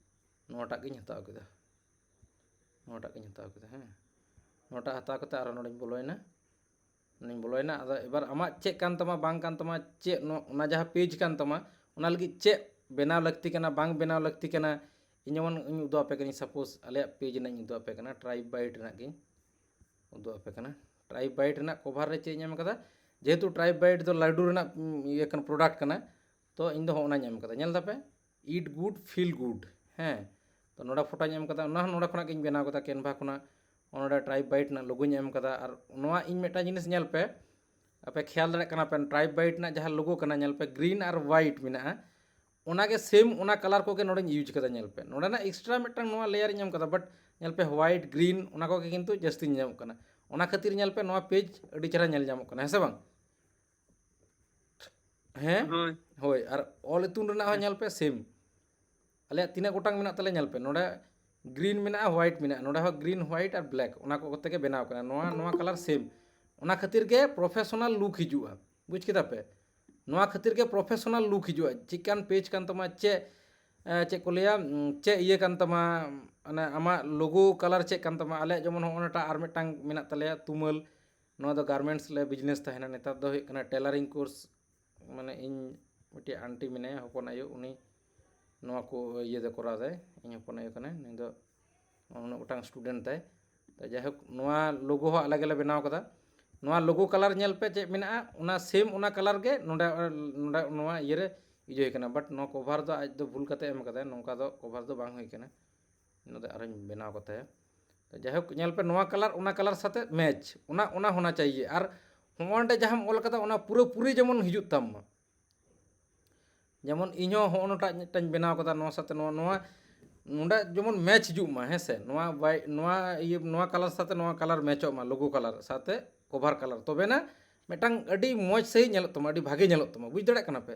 ᱱᱚᱣᱟᱴᱟᱜ ᱜᱤᱧ ᱦᱟᱛᱟᱣ ᱠᱮᱫᱟ, ᱱᱚᱣᱟᱴᱟᱜ ᱜᱤᱧ ᱦᱟᱛᱟᱣ ᱠᱮᱫᱟ᱾ ᱦᱮᱸ, ᱱᱚᱣᱟᱴᱟᱜ ᱦᱟᱛᱟᱣ ᱠᱟᱛᱮ ᱟᱨᱚ ᱱᱚᱰᱮᱧ ᱵᱚᱞᱚᱭᱮᱱᱟ, ᱱᱚᱰᱮᱧ ᱵᱚᱞᱚᱭᱮᱱᱟ᱾ ᱟᱫᱚ ᱮᱵᱟᱨ ᱟᱢᱟᱜ ᱪᱮᱫ ᱠᱟᱱ ᱛᱟᱢᱟ, ᱵᱟᱝ ᱠᱟᱱ ᱛᱟᱢᱟ, ᱪᱮᱫ ᱱᱚ-, ᱚᱱᱟ ᱡᱟᱦᱟᱸ page ᱠᱟᱱ ᱛᱟᱢᱟ, ᱚᱱᱟ ᱞᱟᱹᱜᱤᱫ ᱪᱮᱫ ᱵᱮᱱᱟᱣ ᱞᱟᱹᱠᱛᱤ ᱠᱟᱱᱟ, ᱵᱟᱝ ᱵᱮᱱᱟᱣ ᱞᱟᱹᱠᱛᱤ ᱠᱟᱱᱟ, ᱤᱧ ᱡᱮᱢᱚᱱ ᱤᱧ ᱩᱫᱩᱜ ᱟᱯᱮ ᱠᱟᱹᱱᱟᱹᱧ, suppose ᱟᱞᱮᱭᱟᱜ page ᱨᱮᱱᱟᱜ ᱤᱧ ᱩᱫᱩᱜ ᱟᱯᱮ ᱠᱟᱱᱟ, Tribe Byte ᱨᱮᱱᱟᱜ ᱜᱤᱧ ᱩᱫᱩᱜ ᱟᱯᱮ ᱠᱟᱱᱟ᱾ Tribe Byte ᱨᱮᱱᱟᱜ cover ᱨᱮ ᱪᱮᱫ ᱤᱧ ᱮᱢ ᱠᱟᱫᱟ, ᱡᱮᱦᱮᱛᱩ Tribe Byte ᱫᱚ ᱞᱟᱹᱰᱩ ᱨᱮᱱᱟᱜ, ᱩᱢ, ᱤᱭᱟᱹ ᱠᱟᱱᱟ, product ᱠᱟᱱᱟ, ᱛᱚ ᱤᱧ ᱫᱚ ᱦᱚᱸᱜᱼᱚ ᱱᱟᱧ ᱮᱢ ᱠᱟᱫᱟ᱾ ᱧᱮᱞ ᱫᱟᱯᱮ, eat good, feel good᱾ ᱦᱮᱸ, ᱛᱚ ᱱᱚᱰᱮ ᱯᱷᱳᱴᱳᱧ ᱮᱢ ᱠᱟᱫᱟ, ᱚᱱᱟ ᱦᱚᱸ ᱱᱚᱰᱮ ᱠᱷᱚᱱᱟᱜ ᱜᱤᱧ ᱵᱮᱱᱟᱣ ᱠᱟᱫᱟ, Canva ᱠᱷᱚᱱᱟᱜ᱾ ᱱᱚᱰᱮ Tribe Byte ᱨᱮᱱᱟᱜ logoᱧ ᱮᱢ ᱠᱟᱫᱟ᱾ ᱟᱨ ᱱᱚᱣᱟ ᱤᱧ ᱢᱤᱫᱴᱟᱝ ᱡᱤᱱᱤᱥ ᱧᱮᱞ ᱯᱮ, ᱟᱯᱮ ᱠᱷᱮᱭᱟᱞ ᱫᱟᱲᱮᱭᱟᱜ ᱠᱟᱱᱟ ᱯᱮ, Tribe Byte ᱨᱮᱱᱟᱜ ᱡᱟᱦᱟᱸ logo ᱠᱟᱱᱟ, ᱧᱮᱞ ᱯᱮ, green ᱟᱨ white ᱢᱮᱱᱟᱜᱼᱟ, ᱚᱱᱟᱜᱮ same ᱚᱱᱟ colour ᱠᱚᱜᱮ ᱱᱚᱰᱮᱧ use ᱠᱟᱫᱟ᱾ ᱧᱮᱞ ᱯᱮ, ᱱᱚᱰᱮᱱᱟᱜ extra ᱢᱤᱫᱴᱟᱝ ᱱᱚᱣᱟ layer ᱤᱧ ᱮᱢ ᱠᱟᱫᱟ, but ᱧᱮᱞ ᱯᱮ, white, green, ᱚᱱᱟ ᱠᱚᱜᱮ ᱠᱤᱱᱛᱩ ᱡᱟᱹᱥᱛᱤ ᱧᱮᱞ ᱧᱟᱢᱚᱜ ᱠᱟᱱᱟ᱾ ᱚᱱᱟ ᱠᱷᱟᱹᱛᱤᱨ ᱧᱮᱞ ᱯᱮ, ᱱᱚᱣᱟ page ᱟᱹᱰᱤ ᱪᱮᱦᱨᱟ ᱧᱮᱞ ᱧᱟᱢᱚᱜ ᱠᱟᱱᱟ, ᱦᱮᱸ ᱥᱮ ᱵᱟᱝ? ᱦᱮᱸ? ᱦᱳᱭ᱾ ᱦᱳᱭ, ᱟᱨ ᱚᱞ ᱤᱛᱩᱱ ᱨᱮᱱᱟᱜ ᱦᱚᱸ ᱦᱮᱸ᱾ ᱧᱮᱞ ᱯᱮ, same᱾ ᱟᱞᱮᱭᱟᱜ ᱛᱤᱱᱟᱹᱜ ᱜᱚᱴᱟᱝ ᱢᱮᱱᱟᱜ ᱛᱟᱞᱮᱭᱟ, ᱧᱮᱞ ᱯᱮ, ᱱᱚᱰᱮ green ᱢᱮᱱᱟᱜᱼᱟ, white ᱢᱮᱱᱟᱜᱼᱟ, ᱱᱚᱰᱮ ᱦᱚᱸ green, white ᱟᱨ black, ᱚᱱᱟ ᱠᱚ ᱠᱚᱛᱮ ᱜᱮ ᱵᱮᱱᱟᱣ ᱠᱟᱱᱟ᱾ ᱱᱚᱣᱟ, ᱱᱚᱣᱟ colour same, ᱚᱱᱟ ᱠᱷᱟᱹᱛᱤᱨ ᱜᱮ professional look ᱦᱤᱡᱩᱜᱼᱟ, ᱵᱩᱡᱽ ᱠᱮᱫᱟ ᱯᱮ? ᱱᱚᱣᱟ ᱠᱷᱟᱹᱛᱤᱨ ᱜᱮ professional look ᱦᱤᱡᱩᱜᱼᱟ᱾ ᱪᱮᱫ ᱠᱟᱱ page ᱠᱟᱱ ᱛᱟᱢᱟ, ᱪᱮᱫ, ᱮ, ᱪᱮᱫ ᱠᱚ ᱞᱟᱹᱭᱟ, ᱩᱢ, ᱪᱮᱫ ᱤᱭᱟᱹ ᱠᱟᱱ ᱛᱟᱢᱟ, ᱢᱟᱱᱮ ᱟᱢᱟᱜ logo colour ᱪᱮᱫ ᱠᱟᱱ ᱛᱟᱢᱟ᱾ ᱟᱞᱮᱭᱟᱜ ᱡᱮᱢᱚᱱ ᱦᱚᱸᱜᱼᱚ ᱱᱟᱴᱟᱜ ᱟᱨ ᱢᱤᱫᱴᱟᱝ ᱢᱮᱱᱟᱜ ᱛᱟᱞᱮᱭᱟ, ᱛᱩᱢᱟᱹᱞ, ᱱᱚᱣᱟ ᱫᱚ garments ᱞᱮ business ᱛᱟᱦᱮᱱᱟ᱾ ᱱᱮᱛᱟᱨ ᱫᱚ ᱦᱩᱭᱩᱜ ᱠᱟᱱᱟ tailoring course, ᱢᱟᱱᱮ ᱤᱧ ᱢᱤᱫᱴᱤᱡ aunty ᱢᱮᱱᱟᱭᱟ, ᱦᱚᱯᱚᱱ ᱟᱭᱳ, ᱩᱱᱤ ᱱᱚᱣᱟ ᱠᱚ ᱤᱭᱟᱹ ᱫᱚ ᱠᱚᱨᱟᱣ ᱫᱟᱭ, ᱤᱧ ᱦᱚᱯᱚᱱ ᱟᱭᱳ ᱠᱟᱱᱟᱭ ᱱᱩᱭ ᱫᱚ, ᱩᱱᱟᱹᱜ ᱜᱚᱴᱟᱝ student ᱛᱟᱭ᱾ ᱛᱚ ᱡᱟᱭᱦᱳᱠ, ᱱᱚᱣᱟ logo ᱦᱚᱸ ᱟᱞᱮ ᱜᱮᱞᱮ ᱵᱮᱱᱟᱣ ᱠᱟᱫᱟ᱾ ᱱᱚᱣᱟ logo colour ᱧᱮᱞ ᱯᱮ ᱪᱮᱫ ᱢᱮᱱᱟᱜᱼᱟ, ᱚᱱᱟ same ᱚᱱᱟ colour ᱜᱮ ᱱᱚᱰᱮ, ᱱᱚᱰᱮ ᱱᱚᱣᱟ ᱤᱭᱟᱹ ᱨᱮ ᱤᱭᱟᱹ ᱦᱩᱭ ᱠᱟᱱᱟ, but ᱱᱚᱣᱟ cover ᱫᱚ ᱟᱡ ᱫᱚ ᱵᱷᱩᱞ ᱠᱟᱛᱮ ᱮᱢ ᱠᱟᱫᱟᱭ, ᱱᱚᱝᱠᱟ ᱫᱚ cover ᱫᱚ ᱵᱟᱝ ᱦᱩᱭ ᱠᱟᱱᱟ᱾ ᱱᱚᱣᱟ ᱫᱚ ᱟᱨᱚᱧ ᱵᱮᱱᱟᱣ ᱠᱟᱛᱟᱭᱟ᱾ ᱛᱚ ᱡᱟᱭᱦᱳᱠ, ᱧᱮᱞ ᱯᱮ, ᱱᱚᱣᱟ colour ᱚᱱᱟ colour ᱥᱟᱛᱮ match, ᱚᱱᱟ, ᱚᱱᱟ ᱦᱚᱱᱟ ᱪᱟᱦᱤᱭᱮ᱾ ᱟᱨ ᱦᱚᱸᱜᱼᱚ ᱱᱚᱰᱮ ᱡᱟᱦᱟᱸᱢ ᱚᱞ ᱠᱟᱫᱟ, ᱚᱱᱟ ᱯᱩᱨᱟᱹᱯᱩᱨᱤ ᱡᱮᱢᱚᱱ ᱦᱤᱡᱩᱜ ᱛᱟᱢ ᱢᱟ᱾ ᱡᱮᱢᱚᱱ ᱤᱧ ᱦᱚᱸ ᱦᱚᱸᱜᱼᱚ ᱱᱚᱴᱟᱜ ᱢᱤᱫᱴᱟᱝ ᱵᱮᱱᱟᱣ ᱠᱟᱫᱟ, ᱱᱚᱣᱟ ᱥᱟᱛᱮ ᱱᱚᱣᱟ, ᱱᱚᱣᱟ, ᱱᱚᱰᱮ ᱡᱮᱢᱚᱱ match ᱦᱤᱡᱩᱜ ᱢᱟ, ᱦᱮᱸ ᱥᱮ? ᱱᱚᱣᱟ ᱵᱟᱭ-, ᱱᱚᱣᱟ ᱤᱭᱟᱹ, ᱱᱚᱣᱟ colour ᱥᱟᱛᱮ ᱱᱚᱣᱟ colour ᱢᱮᱪᱚᱜ ᱢᱟ, logo colour ᱥᱟᱛᱮ cover colour, ᱛᱚᱵᱮᱱᱟ ᱢᱤᱫᱴᱟᱝ ᱟᱹᱰᱤ ᱢᱚᱡᱽ ᱥᱟᱺᱦᱤᱡ ᱧᱮᱞᱚᱜ ᱛᱟᱢᱟ, ᱟᱹᱰᱤ ᱵᱷᱟᱜᱮ ᱧᱮᱞᱚᱜ ᱛᱟᱢᱟ, ᱵᱩᱡᱽ ᱫᱟᱲᱮᱭᱟᱜ ᱠᱟᱱᱟ ᱯᱮ?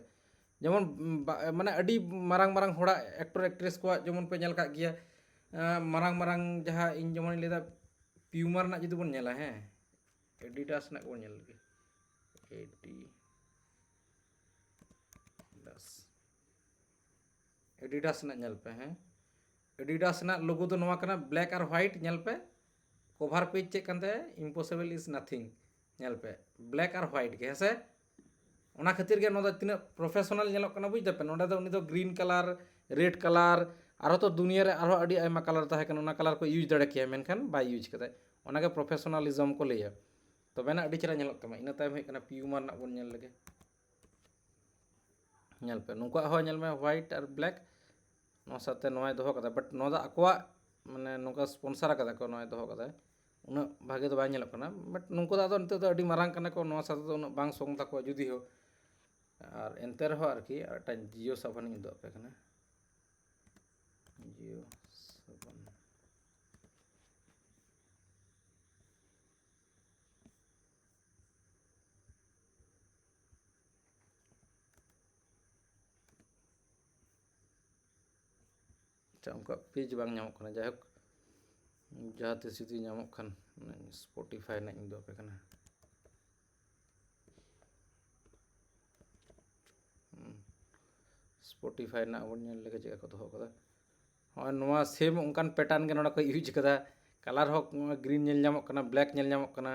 ᱡᱮᱢᱚᱱ, ᱩᱢ, ᱵᱟ-, ᱢᱟᱱᱮ ᱟᱹᱰᱤ ᱢᱟᱨᱟᱝ ᱢᱟᱨᱟᱝ ᱦᱚᱲᱟᱜ actor actress ᱠᱚᱣᱟᱜ ᱡᱮᱢᱚᱱ ᱯᱮ ᱧᱮᱞ ᱠᱟᱜ ᱜᱮᱭᱟ, ᱢᱟᱨᱟᱝ ᱢᱟᱨᱟᱝ ᱡᱟᱦᱟᱸ ᱤᱧ ᱡᱮᱢᱚᱱᱤᱧ ᱞᱟᱹᱭᱫᱟ, ᱯᱤᱭᱩᱢᱟ ᱨᱮᱱᱟᱜ ᱡᱩᱫᱤ ᱵᱚᱱ ᱧᱮᱞᱟ, ᱦᱮᱸ, ᱮᱰᱤᱰᱟᱥ ᱨᱮᱱᱟᱜ ᱵᱚᱱ ᱧᱮᱞ ᱞᱮᱜᱮ᱾ ᱮᱰᱤᱰᱟᱥ, ᱮᱰᱤᱰᱟᱥ ᱨᱮᱱᱟᱜ ᱧᱮᱞ ᱯᱮ, ᱦᱮᱸ, ᱮᱰᱤᱰᱟᱥ ᱨᱮᱱᱟᱜ ᱞᱳᱜᱳ ᱫᱚ ᱱᱚᱣᱟ ᱠᱟᱱᱟ, ᱵᱞᱮᱠ ᱟᱨ ᱦᱳᱣᱟᱭᱤᱴ᱾ ᱧᱮᱞ ᱯᱮ, ᱠᱚᱵᱷᱟᱨ ᱯᱮᱡᱽ ᱪᱮᱫ ᱠᱟᱱ ᱛᱟᱭᱟ? Impossible is nothing᱾ ᱧᱮᱞ ᱯᱮ, ᱵᱞᱮᱠ ᱟᱨ ᱦᱳᱣᱟᱭᱤᱴ ᱜᱮ, ᱦᱮᱸ ᱥᱮ? ᱚᱱᱟ ᱠᱷᱟᱹᱛᱤᱨ ᱜᱮ ᱱᱚᱣᱟ ᱫᱚ ᱛᱤᱱᱟᱹᱜ ᱯᱨᱚᱯᱷᱮᱥᱚᱱᱟᱞ ᱧᱮᱞᱚᱜ ᱠᱟᱱᱟ, ᱵᱩᱡᱽ ᱫᱟᱯᱮ? ᱱᱚᱸᱰᱮ ᱫᱚ ᱩᱱᱤ ᱫᱚ ᱜᱨᱤᱱ ᱠᱟᱞᱟᱨ, ᱨᱮᱰ ᱠᱟᱞᱟᱨ, ᱟᱨᱦᱚᱸ ᱛᱚ ᱫᱩᱱᱤᱭᱟᱹ ᱨᱮ ᱟᱨᱦᱚᱸ ᱟᱹᱰᱤ ᱟᱭᱢᱟ ᱠᱟᱞᱟᱨ ᱛᱟᱦᱮᱸ ᱠᱟᱱᱟ, ᱚᱱᱟ ᱠᱟᱞᱟᱨ ᱠᱚ ᱤᱭᱩᱡᱽ ᱫᱟᱲᱮ ᱠᱮᱭᱟ, ᱢᱮᱱᱠᱷᱟᱱ ᱵᱟᱭ ᱤᱭᱩᱡᱽ ᱠᱟᱫᱟᱭ᱾ ᱚᱱᱟᱜᱮ ᱯᱨᱚᱯᱷᱮᱥᱚᱱᱟᱞᱤᱡᱚᱢ ᱠᱚ ᱞᱟᱹᱭᱟ᱾ ᱛᱚᱵᱮᱱᱟᱜ ᱟᱹᱰᱤ ᱪᱮᱦᱨᱟ ᱧᱮᱞᱚᱜ ᱛᱟᱢᱟ᱾ ᱤᱱᱟᱹ ᱛᱟᱭᱚᱢ ᱦᱮᱡ ᱠᱟᱱᱟ ᱯᱤᱭᱩᱢᱟ ᱨᱮᱱᱟᱜ, ᱵᱚᱱ ᱧᱮᱞ ᱞᱮᱜᱮ᱾ ᱧᱮᱞ ᱯᱮ, ᱱᱩᱠᱩᱣᱟᱜ ᱦᱚᱸ ᱧᱮᱞ ᱢᱮ, ᱦᱳᱣᱟᱭᱤᱴ ᱟᱨ ᱵᱞᱮᱠ, ᱱᱚᱣᱟ ᱥᱟᱶᱛᱮ ᱱᱚᱣᱟᱭ ᱫᱚᱦᱚ ᱠᱟᱫᱟ, but ᱱᱚᱣᱟ ᱫᱚ ᱟᱠᱚᱣᱟᱜ, ᱢᱟᱱᱮ, ᱱᱚᱝᱠᱟ ᱥᱯᱚᱱᱥᱟᱨ ᱠᱟᱫᱟ ᱠᱚ, ᱱᱚᱣᱟᱭ ᱫᱚᱦᱚ ᱠᱟᱫᱟᱭ, ᱩᱱᱟᱹᱜ ᱵᱷᱟᱜᱮ ᱫᱚ ᱵᱟᱭ ᱧᱮᱞᱚᱜ ᱠᱟᱱᱟ, but ᱱᱩᱠᱩ ᱫᱚ ᱟᱫᱚ ᱱᱤᱛᱚᱜ ᱫᱚ ᱟᱹᱰᱤ ᱢᱟᱨᱟᱝ ᱠᱟᱱᱟ ᱠᱚ, ᱱᱚᱣᱟ ᱥᱟᱶᱛᱮ ᱫᱚ ᱩᱱᱟᱹᱜ ᱵᱟᱝ ᱥᱚᱝ ᱛᱟᱠᱚᱣᱟ ᱡᱩᱫᱤ ᱦᱚᱸ, ᱟᱨ ᱮᱱᱛᱮ ᱨᱮᱦᱚᱸ ᱟᱨᱠᱤ ᱟᱨ ᱢᱤᱫᱴᱟᱝ ᱡᱤᱭᱳ ᱥᱟᱵᱚᱱᱤᱧ ᱩᱫᱩᱜ ᱟᱯᱮ ᱠᱟᱱᱟ, ᱡᱤᱭᱳ ᱥᱟᱵᱚᱱ᱾ ᱟᱪᱪᱷᱟ, ᱚᱱᱠᱟ ᱯᱮᱡᱽ ᱵᱟᱝ ᱧᱟᱢᱚᱜ ᱠᱟᱱᱟ, ᱡᱟᱭᱦᱳᱠ, ᱡᱟᱦᱟᱸ ᱛᱤᱥ ᱡᱩᱫᱤ ᱧᱟᱢᱚᱜ ᱠᱷᱟᱱ, ᱚᱱᱟ Spotify ᱨᱮᱱᱟᱜ ᱤᱧ ᱩᱫᱩᱜ ᱟᱯᱮ ᱠᱟᱱᱟ᱾ ᱦᱩᱸ, Spotify ᱨᱮᱱᱟᱜ ᱵᱚᱱ ᱧᱮᱞ ᱞᱮᱜᱮ ᱪᱮᱫ ᱞᱮᱠᱟ ᱠᱚ ᱫᱚᱦᱚ ᱠᱟᱫᱟ᱾ ᱦᱚᱸᱜᱼᱚᱭ ᱱᱚᱣᱟ ᱥᱮᱢ ᱚᱱᱠᱟᱱ ᱯᱮᱴᱟᱨᱱ ᱜᱮ ᱱᱚᱰᱮ ᱠᱚ ᱤᱭᱩᱡᱽ ᱠᱟᱫᱟ᱾ ᱠᱟᱞᱟᱨ ᱦᱚᱸ ᱜᱨᱤᱱ ᱧᱮᱞ ᱧᱟᱢᱚᱜ ᱠᱟᱱᱟ, ᱵᱞᱮᱠ ᱧᱮᱞ ᱧᱟᱢᱚᱜ ᱠᱟᱱᱟ᱾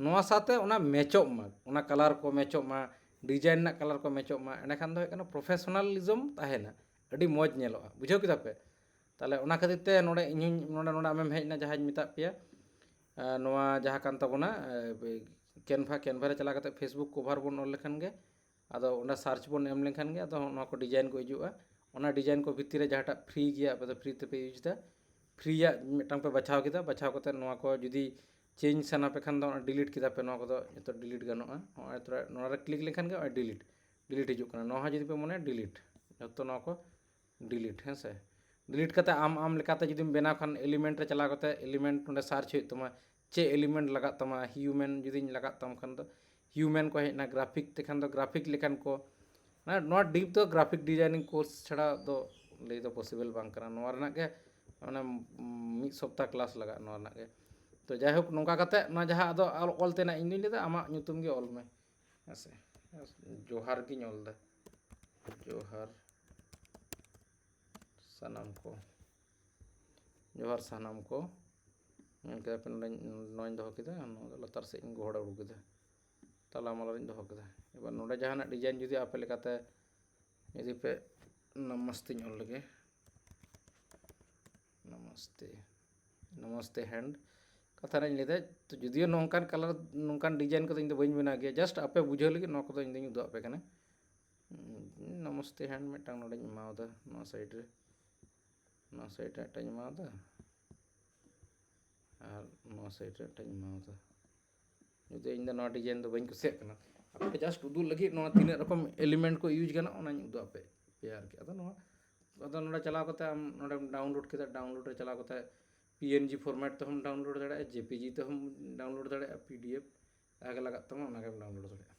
ᱱᱚᱣᱟ ᱥᱟᱶᱛᱮ ᱚᱱᱟ ᱢᱮᱪᱚᱜ ᱢᱟ, ᱚᱱᱟ ᱠᱟᱞᱟᱨ ᱠᱚ ᱢᱮᱪᱚᱜ ᱢᱟ, ᱰᱤᱡᱟᱭᱤᱱ ᱨᱮᱱᱟᱜ ᱠᱟᱞᱟᱨ ᱠᱚ ᱢᱮᱪᱚᱜ ᱢᱟ, ᱮᱸᱰᱮᱠᱷᱟᱱ ᱫᱚ ᱦᱩᱭᱩᱜ ᱠᱟᱱᱟ ᱯᱨᱚᱯᱷᱮᱥᱚᱱᱟᱞᱤᱡᱚᱢ ᱛᱟᱦᱮᱱᱟ, ᱟᱹᱰᱤ ᱢᱚᱡᱽ ᱧᱮᱞᱚᱜᱼᱟ᱾ ᱵᱩᱡᱷᱟᱹᱣ ᱠᱮᱫᱟ ᱯᱮ? ᱛᱟᱦᱚᱞᱮ ᱚᱱᱟ ᱠᱷᱟᱹᱛᱤᱨ ᱛᱮ ᱱᱚᱰᱮ ᱤᱧᱦᱚᱸᱧ, ᱱᱚᱰᱮ, ᱱᱚᱰᱮ ᱟᱢᱮᱢ ᱦᱮᱡ ᱮᱱᱟ, ᱡᱟᱦᱟᱸᱧ ᱢᱮᱛᱟᱫ ᱯᱮᱭᱟ, ᱟᱨ ᱱᱚᱣᱟ ᱡᱟᱦᱟᱸ ᱠᱟᱱ ᱛᱟᱵᱚᱱᱟ, ᱮ, ᱠᱮᱱᱵᱷᱟ, ᱠᱮᱱᱵᱷᱟ ᱨᱮ ᱪᱟᱞᱟᱣ ᱠᱟᱛᱮ Facebook ᱠᱚᱵᱷᱟᱨ ᱵᱚᱱ ᱚᱞ ᱞᱮᱠᱷᱟᱱ ᱜᱮ, ᱟᱫᱚ ᱚᱸᱰᱮ ᱥᱟᱨᱪ ᱵᱚᱱ ᱮᱢ ᱞᱮᱠᱷᱟᱱ ᱜᱮ, ᱟᱫᱚ ᱱᱚᱣᱟ ᱠᱚ ᱰᱤᱡᱟᱭᱤᱱ ᱠᱚ ᱦᱤᱡᱩᱜᱼᱟ᱾ ᱚᱱᱟ ᱰᱤᱡᱟᱭᱤᱱ ᱠᱚ ᱵᱷᱤᱛᱤᱨ ᱨᱮ ᱡᱟᱦᱟᱸᱴᱟᱜ ᱯᱷᱨᱤ ᱜᱮᱭᱟ, ᱟᱯᱮ ᱫᱚ ᱯᱷᱨᱤ ᱛᱮᱯᱮ ᱤᱭᱩᱡᱽ ᱮᱫᱟ, ᱯᱷᱨᱤᱭᱟᱜ ᱢᱤᱫᱴᱟᱝ ᱯᱮ ᱵᱟᱪᱷᱟᱣ ᱠᱮᱫᱟ, ᱵᱟᱪᱷᱟᱣ ᱠᱟᱛᱮ ᱱᱚᱣᱟ ᱠᱚ ᱡᱩᱫᱤ ᱪᱮᱧᱡᱽ ᱥᱟᱱᱟ ᱯᱮ ᱠᱷᱟᱱ ᱫᱚ ᱰᱤᱞᱤᱴ ᱠᱮᱫᱟ ᱯᱮ, ᱱᱚᱣᱟ ᱠᱚᱫᱚ ᱡᱚᱛᱚ ᱰᱤᱞᱤᱴ ᱜᱟᱱᱚᱜᱼᱟ᱾ ᱱᱚᱜᱼᱚᱭ ᱛᱷᱚᱲᱟ ᱱᱚᱣᱟ ᱨᱮ ᱠᱞᱤᱠ ᱞᱮᱠᱷᱟᱱ ᱜᱮ ᱱᱚᱜᱼᱚᱭ ᱰᱤᱞᱤᱴ, ᱰᱤᱞᱤᱴ ᱦᱤᱡᱩᱜ ᱠᱟᱱᱟ᱾ ᱱᱚᱣᱟ ᱦᱚᱸ ᱡᱩᱫᱤ ᱯᱮ ᱢᱚᱱᱮᱭᱟ ᱰᱤᱞᱤᱴ, ᱡᱚᱛᱚ ᱱᱚᱣᱟ ᱠᱚ ᱰᱤᱞᱤᱴ, ᱦᱮᱸ ᱥᱮ? ᱰᱤᱞᱤᱴ ᱠᱟᱛᱮ ᱟᱢ, ᱟᱢ ᱞᱮᱠᱟᱛᱮ ᱡᱩᱫᱤᱢ ᱵᱮᱱᱟᱣ ᱠᱷᱟᱱ, ᱮᱞᱤᱢᱮᱱᱴ ᱨᱮ ᱪᱟᱞᱟᱣ ᱠᱟᱛᱮ ᱮᱞᱤᱢᱮᱱᱴ ᱱᱚᱸᱰᱮ ᱥᱟᱨᱪ ᱦᱩᱭᱩᱜ ᱛᱟᱢᱟ, ᱪᱮᱫ ᱮᱞᱤᱢᱮᱱᱴ ᱞᱟᱜᱟᱜ ᱛᱟᱢᱟ, ᱦᱤᱭᱩᱢᱮᱱ ᱡᱩᱫᱤᱧ ᱞᱟᱜᱟᱜ ᱛᱟᱢ ᱠᱷᱟᱱ ᱫᱚ ᱦᱤᱭᱩᱢᱮᱱ ᱠᱚ ᱦᱮᱡ ᱮᱱᱟ, ᱜᱨᱟᱯᱷᱤᱠ ᱛᱮᱠᱷᱟᱱ ᱫᱚ ᱜᱨᱟᱯᱷᱤᱠ ᱞᱮᱠᱟᱱ ᱠᱚ, ᱢᱟᱱᱮ ᱱᱚᱣᱟ ᱰᱤᱯ ᱫᱚ ᱜᱨᱟᱯᱷᱤᱠ ᱰᱤᱡᱟᱭᱱᱤᱝ ᱠᱳᱨᱥ ᱪᱷᱟᱲᱟ ᱫᱚ ᱞᱟᱹᱭ ᱫᱚ ᱯᱚᱥᱤᱵᱮᱞ ᱵᱟᱝ ᱠᱟᱱᱟ᱾ ᱱᱚᱣᱟ ᱨᱮᱱᱟᱜ ᱜᱮ ᱢᱟᱱᱮ ᱢᱤᱫ ᱥᱚᱯᱛᱟ ᱠᱞᱟᱥ ᱞᱟᱜᱟᱜᱼᱟ ᱱᱚᱣᱟ ᱨᱮᱱᱟᱜ ᱜᱮ᱾ ᱛᱚ ᱡᱟᱭᱦᱳᱠ, ᱱᱚᱝᱠᱟ ᱠᱟᱛᱮ ᱱᱚᱣᱟ ᱡᱟᱦᱟᱸ ᱟᱫᱚ ᱚᱞ ᱛᱮᱱᱟᱜ ᱤᱧ ᱫᱩᱧ ᱞᱟᱹᱭᱫᱟ ᱟᱢᱟᱜ ᱧᱩᱛᱩᱢ ᱜᱮ ᱚᱞ ᱢᱮ, ᱦᱮᱸ ᱥᱮ? ᱡᱚᱦᱟᱨ ᱜᱤᱧ ᱚᱞ ᱮᱫᱟ, ᱡᱚᱦᱟᱨ ᱥᱟᱱᱟᱢ ᱠᱚ, ᱡᱚᱦᱟᱨ ᱥᱟᱱᱟᱢ ᱠᱚ᱾ ᱧᱮᱞ ᱠᱮᱫᱟ ᱯᱮ, ᱱᱚᱰᱮ ᱱᱚᱣᱟᱧ ᱫᱚᱦᱚ ᱠᱮᱫᱟ, ᱱᱚᱣᱟ ᱫᱚ ᱞᱟᱛᱟᱨ ᱥᱮᱫ ᱤᱧ ᱜᱚᱦᱚᱲ ᱩᱰᱩᱠ ᱠᱮᱫᱟ, ᱛᱟᱞᱟ ᱢᱟᱞᱟ ᱨᱤᱧ ᱫᱚᱦᱚ ᱠᱮᱫᱟ᱾ ᱮᱵᱟᱨ ᱱᱚᱰᱮ ᱡᱟᱦᱟᱱᱟᱜ ᱰᱤᱡᱟᱭᱤᱱ ᱡᱩᱫᱤ ᱟᱯᱮ ᱞᱮᱠᱟᱛᱮ ᱡᱩᱫᱤ ᱯᱮ ᱱᱟᱢᱟᱥᱛᱮᱧ ᱚᱞ ᱞᱮᱜᱮ, ᱱᱟᱢᱟᱥᱛᱮ, ᱱᱟᱢᱟᱥᱛᱮ ᱦᱮᱱᱰ᱾ ᱠᱟᱛᱷᱟ ᱨᱮᱧ ᱞᱟᱹᱭᱫᱟ, ᱛᱚ ᱡᱩᱫᱤᱭᱳ ᱱᱚᱝᱠᱟᱱ ᱠᱟᱞᱟᱨ, ᱱᱚᱝᱠᱟᱱ ᱰᱤᱡᱟᱭᱤᱱ ᱠᱚᱫᱚ ᱤᱧ ᱫᱚ ᱵᱟᱹᱧ ᱵᱮᱱᱟᱣ ᱜᱮᱭᱟ, ᱡᱟᱥᱴ ᱟᱯᱮ ᱵᱩᱡᱷᱟᱹᱣ ᱞᱟᱹᱜᱤᱫ ᱱᱚᱣᱟ ᱠᱚᱫᱚ ᱤᱧ ᱫᱚᱧ ᱩᱫᱩᱜ ᱟᱯᱮ ᱠᱟᱱᱟ᱾ ᱱᱟᱢᱟᱥᱛᱮ ᱦᱮᱱᱰ ᱢᱤᱫᱴᱟᱝ ᱱᱚᱰᱮᱧ ᱮᱢᱟᱣᱟᱫᱟ, ᱱᱚᱣᱟ ᱥᱟᱭᱤᱰ ᱨᱮ, ᱱᱚᱣᱟ ᱥᱟᱭᱤᱰ ᱨᱮ ᱢᱤᱫᱴᱟᱝ ᱮᱢᱟᱣᱟᱫᱟ, ᱟᱨ ᱱᱚᱣᱟ ᱥᱟᱭᱤᱰ ᱨᱮ ᱢᱤᱫᱴᱟᱝ ᱮᱢᱟᱣᱟᱫᱟ᱾ ᱡᱩᱫᱤ ᱤᱧ ᱫᱚ ᱱᱚᱣᱟ ᱰᱤᱡᱟᱭᱤᱱ ᱫᱚ ᱵᱟᱹᱧ ᱠᱩᱥᱤᱭᱟᱜ ᱠᱟᱱᱟ, ᱟᱯᱮ ᱡᱟᱥᱴ ᱩᱫᱩᱜ ᱞᱟᱹᱜᱤᱫ ᱱᱚᱣᱟ ᱛᱤᱱᱟᱹᱜ ᱨᱚᱠᱚᱢ ᱮᱞᱤᱢᱮᱱᱴ ᱠᱚ ᱤᱭᱩᱡᱽ ᱜᱟᱱᱚᱜ, ᱚᱱᱟᱧ ᱩᱫᱩᱜ ᱟᱯᱮ ᱯᱮᱭᱟ ᱟᱨᱠᱤ᱾ ᱟᱫᱚ ᱱᱚᱣᱟ, ᱟᱫᱚ ᱱᱚᱰᱮ ᱪᱟᱞᱟᱣ ᱠᱟᱛᱮ ᱟᱢ ᱱᱚᱰᱮᱢ ᱰᱟᱣᱩᱱᱞᱳᱰ ᱠᱮᱫᱟ, ᱰᱟᱣᱩᱱᱞᱳᱰ ᱨᱮ ᱪᱟᱞᱟᱣ ᱠᱟᱛᱮ ᱯᱤ ᱮᱱ ᱡᱤ ᱯᱷᱚᱨᱢᱮᱴ ᱛᱮᱦᱚᱸᱢ ᱰᱟᱣᱩᱱᱞᱳᱰ ᱫᱟᱲᱮᱭᱟᱜᱼᱟ, ᱡᱮ ᱯᱤ ᱡᱤ ᱛᱮᱦᱚᱸᱢ ᱰᱟᱣᱩᱱᱞᱳᱰ ᱫᱟᱲᱮᱭᱟᱜᱼᱟ, ᱯᱤ ᱰᱤ ᱮᱯᱷ ᱡᱟᱦᱟᱸ ᱜᱮ ᱞᱟᱜᱟᱜ ᱛᱟᱢᱟ ᱚᱱᱟ ᱜᱮᱢ ᱰᱟᱣᱩᱱᱞᱳᱰ ᱫᱟᱲᱮᱭᱟᱜᱼᱟ᱾